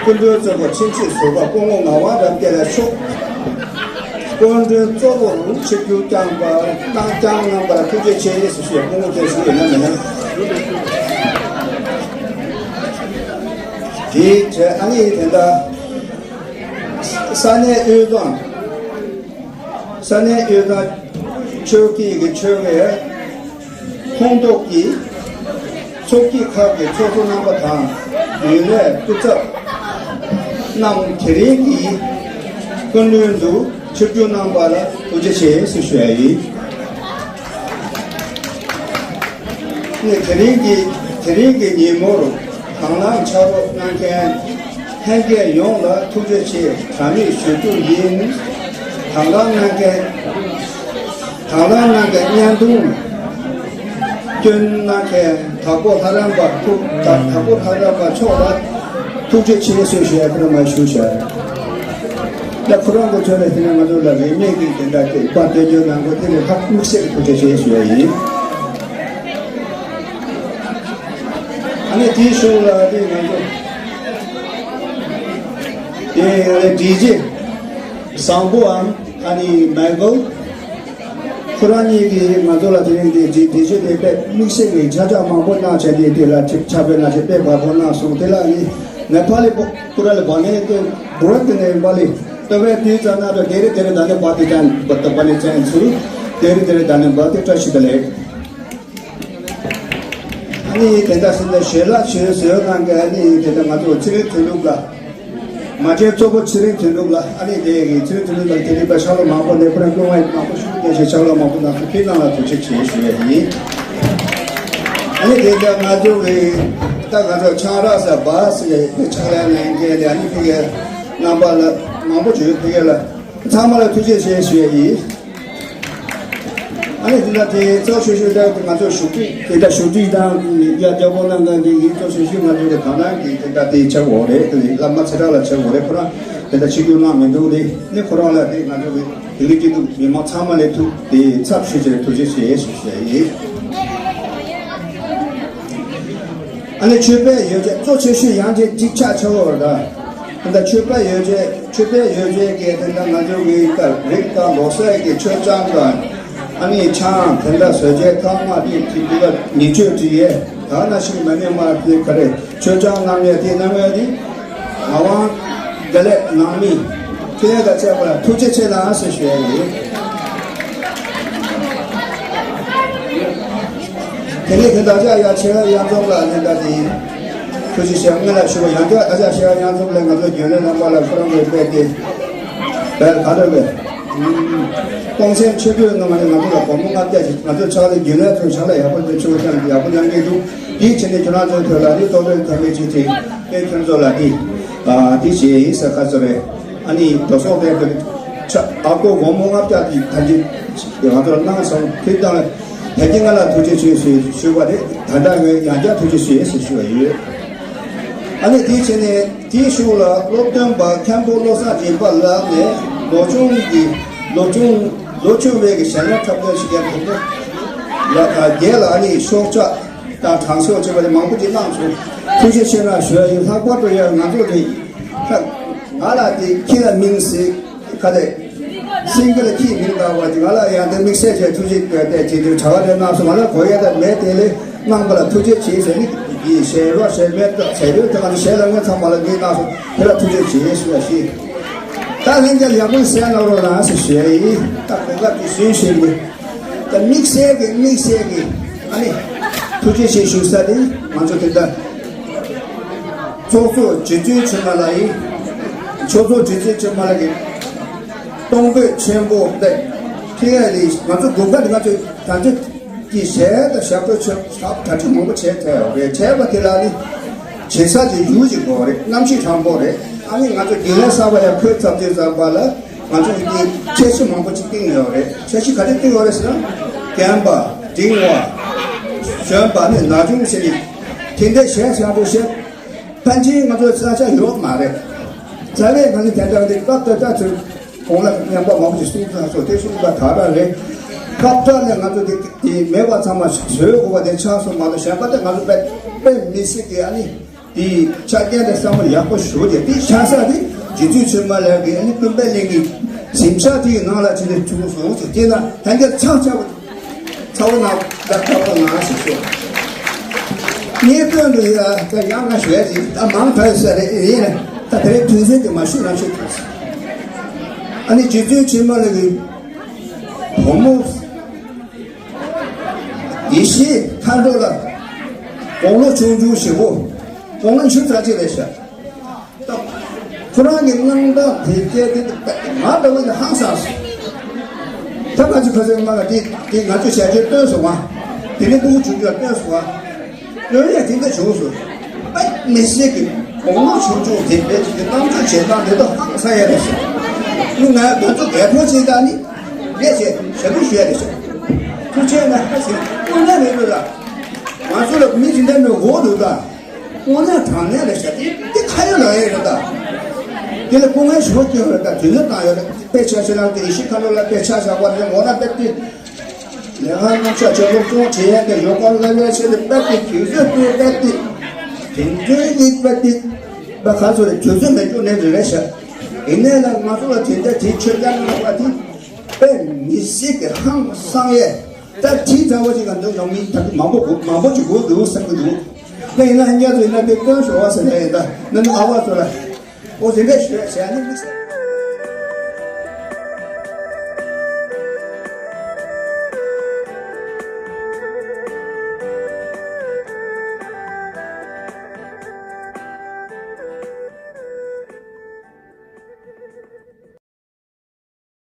སྐུ་མགྲོན་གཙོ་བོ་ཆེན་བཞུགས་ཟུར་པ་སྐུ་ངོ་ངག་དབང་རབ་རྒྱས་ལགས་མཆོག་སྐུ་མགྲོན་གཙོ་བོར་ཆིབས་བསྒྱུར་བསྐྱངས་པ་གནང་བསྐྱངས་གནང་བར་ཐུགས་རྗེ་ཆེ་ཞེས་ཞུ་ཡས་སྐུ་ངོ་བཀྲ་ཤིས་ཡོད་ན་མེད་ན། དེའི་གྲས་ཨ་ནི་དེ་འདྲ་ས་གནས་དབུས་གཙང་ས་གནས་དབུས་གཙང་ཆོལ་ཁའི་གི་ཆོལ་ཁའི་ཁོངས་གཏོགས་ཀྱི་ཚོགས་སྐྱིད་ཁག་གི་ཚོགས་གཙོ་རྣམ་པ་དང་རྒྱུན་ལས་སྐུ་ཚབ་རྣམས་དེ་རིང་གི་སྐུ་མགྲོན་དུ་ཆིབས་བསྒྱུར་གནང་བ་ལ་ཐུགས་རྗེ་ཆེ་ཞེས་ཞུ་ཡ་ཡིན། ནི་དེ་རིང་གི་དེ་རིང་གི་ཉིན་མོར་དང་བླངས་ཕྱག་རོགས་གནང་མཁན་ལྷན་རྒྱས་ཡོངས་ལ་ཐུགས་རྗེ་ཆེ་གྲངས་མེད་ཞུ་རྒྱུ་ཡིན། དང་བླངས་གནང་མཁན་དང་བླངས་གནང་མཁན་བརྙན་ཐུང་སྐྱོན་གནང་མཁན་དྭགས་པོ་ལྷ་རམས་པ་ཐུགས་དྭགས་པོ་ལྷ་རམས་པ་མཆོག་ལ་ཐུགས་རྗེ་ཆེ་ཞེས་ཞུ་ཡ་ཁོ་རང་མ་ཞུ་བྱ། ད་ཁོ་རང་གི་ཚོད་ལ་དེ་ནས་ང་ཚོ་ལ་རིན་མེད་ཀྱི་དེ་འདྲ་དེ་པར་སྟོན་རྒྱུ་ནང་གོ་དེ་ནས་ཧ་དམིགས་བསལ་གྱི་ཐུགས་རྗེ་ཆེ་ཞུ་ཡ་ཡིན། ཨ་ནི་དེའི་གཞུག་ལ་དེ་ང་ཚོ་དེ་ང་ལས་ཌི་ཇེ་བཟང་པོའམ་ཨ་ནི་མའི་ཀལ། ཁོ་རང་གཉིས་ཀྱིས་ང་ཚོ་ལ་དེ་རིང་འདི་འདི་འདི་ཤོད་དེ་དཔེ་དམིགས་བསལ་གྱི་ཆ་ཆ་མང་པོ་གནང་བྱས་ཏེ་དེ་ལ་ཁྲིད་ཆ་དཔེ་ན་ཆེ་དཔེ་བར་པོ་གནང་སོང་། དེ་ལ་ནི་ནེ་པ་ལི་པོ་ཁོ་རང་ལ་བ་ནས་དེ་བོད་དེ་ནས་བ་ལི་ལྟ་བའི་དུས་ཙམ་ན་དེ་རེ་དེ་རེ་ད་ནི་བ་དེ་ཅན་བ་དེ་བ་ནི་ཅན་ཚུལ་དེ་རེ་དེ་རེ་ད་ནི་བ་དེ་བཀྲ་ཤིས་བདེ་ལེགས། ཨ་ནི་དེ་འདྲ་ཟེར་ན་ཞལ་ལག་ཞུ་ཟེར་ནང་གི་ཨ་ནི་དེ་འདྲ་ང་ཚོ་ཚེ་རིང་དོན་གྲུབ་ལ། མ་བྱན་གཙོ་བོ་ཚེ་རིང་དོན་གྲུབ་ལ་ཨ་ནི་དེ་གི་ཚེ་རིང་དོན་གྲུབ་ལ་དེ་རིང་པ་ཕྱག་ལོ་མང་པོ་ནས་ཁོ་རང་སློབ་མ་མང་པོ་ཞུགས་བསྡད་ཤག་ཕྱག་ལོ་མང་པོ་གནང་སོང་། ཁྱེད་རྣམས་ལ་ཐུགས་རྗེ་ཆེ་ཞུ་ཡ་ཡིན། ཨ་ནི་དེ་འདྲ་ང་ཚོ་གི་ད་ང་ཚོ་ཆང་རག་ཟ་བ་ཟེར་དེ་ཕྱག་ལས་གནང་མཁན་དེ་ཨ་ནི་ཕ་གིའི་རྣམ་པ་ལ་མང་པོ་བྱོས། ཕ་གི་ལ་ཚང་མ་ལ་ཐུགས་རྗེ་ཆེ་ཞུ་ཡ་ཡིན། ཨ་ནི་དེ་འདྲ་དེ་གཙོ་ཆེ་ཤོས་དེ་ང་ཚོ་བཞུགས་ཁྲི་དེ་འདྲ་བཞུགས་ཁྲི་དང་ཡ་རྒྱལ་པོ་རྣམ་ཐར་གྱི་ཡིན། གཙོ་ཆེ་ཤོས་ང་ཚོ་གི་དང་བླངས་ཀྱི་དེ་འདྲ་དེ་ཆགས་འོ་རེད། དེ་བླ་མ་ཚེ་བཀྲ་ལ་ཆགས་འོ་རེད། ཁོ་རང་དེ་འདྲ་ཆིབས་བསྒྱུར་གནང་མི་འདུག་རེད། ནི་ཁོ་རང་ལ་དེ་ང་ཚོ་གི་དེ་རིང་སྐྱིད་སྡུག་མི་མང་ཚང་མ་ལས་ཐུགས་དེ་ཚབ་ཞུས་བྱས་ཐུགས་རྗེ་ཆེ་ཞུ་ཞུ་ཡ་ཡིན། ཨ་ནི་ཆོས་དཔལ་ཡོ་བྱད་གཙོ་ཆེ་ཤོས་ཡང་ཅིག་ཅིག་ཆགས་ཆེ་བོ་རེད་ད། དེ་འདྲ་ཆོས་དཔལ་ཡོ་བྱད་ཆོས་དཔལ་ཡོ་བྱད་ཀྱི་དེ་འདྲ་ང་ཚོ་གི་ད་རིགས་དང་ལོ་སར་གྱི་མཆོད་ཆང་དང་ཨ་ནི་ཆང་དེ་འདྲ་བཟོ་བྱེད་ཐ་མག་དེ་དེ་འདི་ག་ཉེས་སྤྱོད་བྲི་ཡས་ད་ན་ཞིག་མ་ཉེས་མ་དེ་ག་རེ་མཆོད་ཆང་གནང་ཡས་དེ་གནང་ཡས་དེ་ངག་དབང་དགེ་ལེགས་ནང་མི་ ཁྱེད་རང་དང་བཅས་པ་ལ་ཐུགས་རྗེ་ཆེ་གནང་ཞེས་ཞུ་ཡ་ཡིན། དེ་ནས་དེ་བདག་ཅག་ཡ་ཆེ་བ་གཡང་འཛོམས་ལགས་ནས་ད་དེ་ཐུགས་རྗེ་ཆེ་སྔོན་ལ་ཞུ་བ་ཡང་བསྐྱར་བདག་ཅག་ཆེ་བ་གཡང་འཛོམས་ལགས་ང་ཚོ་རྒྱུན་ལས་རྣམ་པ་ལ་ཁོ་རང་གིས་སྤེལ་ཏེ་བལ་ག་རེ་བས་གཏོང་སེམས་ཆེ་བོའི་ངང་ནས་ང་ཚོ་ལ་སྒོར་མོ་ལྔ་བརྒྱ་ཞིག་ང་ཚོ་ཕྱག་ལས་རྒྱུན་ལས་ཚོ་ཕྱག་ལས་ཡག་པོ་འདི་ཆུ་བོ་ཐེམ་ཡག་པོ་མཉམ་འབྲེལ་འདུག་དེའི་ཕྱིར་ནས་ཁྱོད་རང་ཚོའི་ཐོག་ལ་དེ་ཏོག་ཏོག་ཐོན་མི་ཅིག་དེ་ཁྱོད་ཚོ་ལ་དེ་དེ་བྱས་ཡིན་ཟེར་ཁ་ཚོ་རེད། ཨ་ནི་རྡོ་སོག་དེ་ཆ་ཨ་ཀོ་སྒོར་མོ་ལྔ་བརྒྱ་གི་ད་གིན་ང་ཚོར་གནང་སོང་། དེ་དང་ད་གིན་ང་ལ་ཐུགས་རྗེ་ཆེ་ཞེས་ཞུས་པ་རེད། ད་ལྟ་ངས་ཡང་བསྐྱར་ཐུགས་རྗེ་ཆེ་ཞེས་ཞུ་བ་ཡོད། ཨ་ནི་དེའི་ཕྱིར་ནས་དེའི་གཞུག་ལ་སློབ་སྟོན་པ་མཁན་པོ་བློ་བཟང་སྦྱིན་པ་ལགས་ནས་ལོ་ཆུང་གི་ལོ་ཆུང་ལོ་ཆུང་བའི་གི་ཞལ་ལག་འཁྲབ་སྟོན་ཞིག་ཡང་དེ་ཚོ་ལ་རྒྱལ་ལ་ཨ་ནི་ཤོག་ཆག་དང་དྲང་ཤོག་བྱས་པ་དེ་མང་པོ་ཅིག་གནང་སོང་། ཐུགས་རྗེ་ཆེ་གནང་ཞུ་ཡ་ཡིན། ལྷག་པར་དུ་ཡང་ང་ཚོ་དེ་ང་ལ་དེ་ཁྱི་ལ་མིང་ཟེར་ག་ལས་སེང་གེ་ལ་ཁྱིའི་མིང་བཏགས་པ་དེ་ང་ལ་ཡང་དེ་དམིགས་བསལ་གྱི་ཐུགས་རྗེ་བཀའ་དེ་དེ་དུས་གྲྭ་བ་དེ་གནང་སོང་། ང་ལ་གོ་ཡ་དེ་མེད། དེ་ལས་གནང་པ་ལ་ཐུགས་རྗེ་ཆེ་ཟེར་ནི་དེ་ཞལ་རོགས་ཞལ་མེད་ཟེར་དུས་དེ་ང་ཚོ་ཞལ་ལ་ངས་ཚང་མ་ལ་འདི་གནང་སོང་། དེ་ལ་ཐུགས་རྗེ་ཆེ་ཞུ་ཡ་ཞིག་ད་ལན་བརྒྱ་ཡག་པོ་གསན་གནང་རོགས་གནང་ཟེར་ཞུ་ཡ་ཡིན། ད་གོ་སྐབས་དེ་ཞུས་ཞུས་ནས། ད་དམིགས་བསལ་གྱི་དམིགས་བསལ་གྱི་ཨ་ནི་ཐུགས་རྗེ་ཆེ་ཞུ་ས་དེ་ང་ཚོ་དེ་འདྲ་ཚོགས་གཙོ་རྗེ་བཙུན་ཆོས་མ་ལགས་ཡིན། ཆོས་ཚོགས་རྗེ་བཙུན་ཆོས་མ་ལགས་ཀྱི་གཏོང་ཕོད་ཆེན་པོ་དེ་ཁྱེད་རང་ལས་ང་ཚོ་དགོན་པ་འདི་ང་ཚོས་ད་ཚོད་ཀྱི་ཞལ་དང་ཞབས་བྲོ་ཆེ་ཞབས་གྲ་སྒྲིག་མང་པོ་བྱས་ཐལ་བ་རེད། བྱས་པ་དེ་ལ་ནི་བྱེད་ས་ཀྱི་ཡུལ་ཅིག་དགོས་རེད། གནམ་གཤིས་གྲང་པོ་རེད། ཨ་ནི་ང་ཚོ་དགེ་ལས་གསར་པ་ཡང་ཁོས་ཚབ་ཚུད་ཚར་བ་ལ། ང་ཚོ་གིས་འཆར་གཞི་མང་པོ་ཅིག་བཏིང་ཡོད་རེད། འཆར་གཞི་ག་རེ་བཏིང་ཡོད་རེད་ཟེར་ན། རྒན་པ། འབྲིང་བ། གཞོན་པ་ནི་ན་ཆུང་ཟེར་ནས་དེ་འདྲའི་གཞས་བྱ་འདོད་བཤད། ཕན་ཆད་ང་ཚོའི་ས་ཆ་ཡོད་མ་རེད། རྩ་བའི་ང་ཚོ་དེ་འདྲ་འདི་སྐབས་དེ་ལྟ་ཚུལ་གོང་ལ་རྔན་པ་མང་པོ་ཞིག་གསུངས་ཚར་སོང་། དེ་གསུངས་པ་ད་ར་རེད། སྐབས་དེ་ནས་ང་ཚོ་འདི་འདི་མེད་པ་ཚང་མ་བཟོས་དགོས་པ་དེ་ཆགས་སོང་མ་གཏོགས། གཞན་པ་དེ་ང་ཚོ་དཔེ་དཔེ་མི་སྲིད་ཀྱི་ཨ་ནི། དེའི་ཆ་རྐྱེན་དེ་བསམ་བློ་ཡག་པོ་ཞུ་རྒྱུ་དེ་ཆགས་ས་དེ་རྗེ་བཙུན་ཆོས་མ་ལགས་ཀྱིས་ཨ་ནི་ཀུན་དཔལ་གླིང་གི་གཟིམ་ཤག་དེའི་ནང་ལ་ཕྱིན་ནས་བཙུགས་སོང་ཟེར། དེ་ན་ད་ག་ཚ་ཚ་བོ་ཚ་བོ་ན་ད་ཚ་བོ་ན་ཟེར་ཞུ། ངའི་དོན་དུ་ཡ་ད་ཡང་ང་ཞུ་ཡ་ཟིག་ད་མང་དྲགས་ས་རེད། ཡིན་ན་ད་དེ་རིང་དུས་ཚོད་དེ་མ་ཞུ་ན་ཞུ་ཐུབ་ཟེར། ཨ་ནི་རྗེ་བཙུན་ཆོས་མ་ལགས་ཀྱི་བུ་མོ། ཡེ་ཤེས་མཁའ་འགྲོ་ལ་དགུང་ལོ་ཆུང་ཆུང་ཞེ་པོ། དགུང་ལོ་བཅུ་ཙམ་ཅིག་རེད་ཤག་ད་ཁོ་རང་གི་རྣམ་ཐར་དེབ་སྐྱེལ་དེ་ང་འདྲ་བོ་ཞིག་ཧང་སངས་སོང་། ད་ང་ཚོ་ཁ་སང་མ་ལ་དེ་དེ་ང་ཚོ་ཞལ་ཆེར་བཏོན་སོང་བ། དེ་ནས་ཕྲུ་གུ་ཆུང་ཆུང་ལ་བཏོན་སོང་བ། ལོས་ཡང་དེ་འདྲ་བྱུང་སོང་། ཨ་མི་སེར་གྱི་དགུང་ལོ་ཆུང་ཆུང་དེ་བས་ཀྱི་གཏམ་བརྗོད་བྱེད་སྟངས་དེ་དག་ཧང་སང་ཡ་རེད་ཤག་ནི་ང་ང་ཚོ་རྒད་པོ་ཅིག་དང་ནི་ལས་བྱེད་ཞབས་ཞུ་ཞུ་ཡ་རེད་ཤག་ཐུགས་རྗེ་ཆེ་ན་ཧ་ཟེར་དངོས་གནས་རེད་འདུག་ལ། ང་ཚོ་ལ་མི་དེ་འདྲ་མི་འོག་འདུག་ད། དངོས་གནས་དྲང་གནས་རེད་ཤག་དེ་དེ་ཁ་ཡོད་ལག་ཡོད་རེད་ད། དེ་ལ་སྐུ་ངལ་ཞེ་པོ་སྐྱོན་རེད་ད། དུས་ཚོད་བཏང་ཡོད་རེད། དཔེ་ཆ་ཤེས་ན་དེ་ཡེ་ཤེས་མཁའ་འགྲོ་ལ་དཔེ་ཆ་བཞག་པ་རེད། འོ་ན་དཔེ་དེ། ལས་ཀ་རྣམ་གཞག་ཆེད་སློབ་སྦྱོང་བྱེད་ཡས་ཀྱི་ཡོད་སྐོར་ལ་ལས་བྱེད་དེ་དཔེ་དེ་དུས་ཚོད་དེ་དཔེ་དེ། དེ་འདྲའི་གི་དཔེ་དེ། དཔེ་ག་ཚོད་རེད། དུས་ཚོད་མེད་རྒྱུ་ནི་རེད་རེད་ཤག་ཡིན་ནའི་ལ་ང་ཚོ་ལ་དེ་འདྲ་དེ་ཆོས་རྒྱལ་གནང་བ་དེ། དཔེ་མི་སྲིད་ཀྱི་ཧང་སང་ཡས། ད་དེ་འདྲ་བོ་ཞིག་ག་འདུག་ཡོང་མི་ད་མང་པོ་དགོས་མང་པོ་ཅིག་དགོས་འདུག་བསམ་གྱི་འདུག་ད་ཡིན་ན་ཉལ་དུ་ཡིན་ན་དཔེ་སྟོན་ཞོར་བ་ཟེར་ན་ཡིན་ད་ནི་ཨ་བ་ཚོ་ལ། ཨོ་དེ་འདྲ་ཞོད་བྱས་ནི་མི་ཟེར།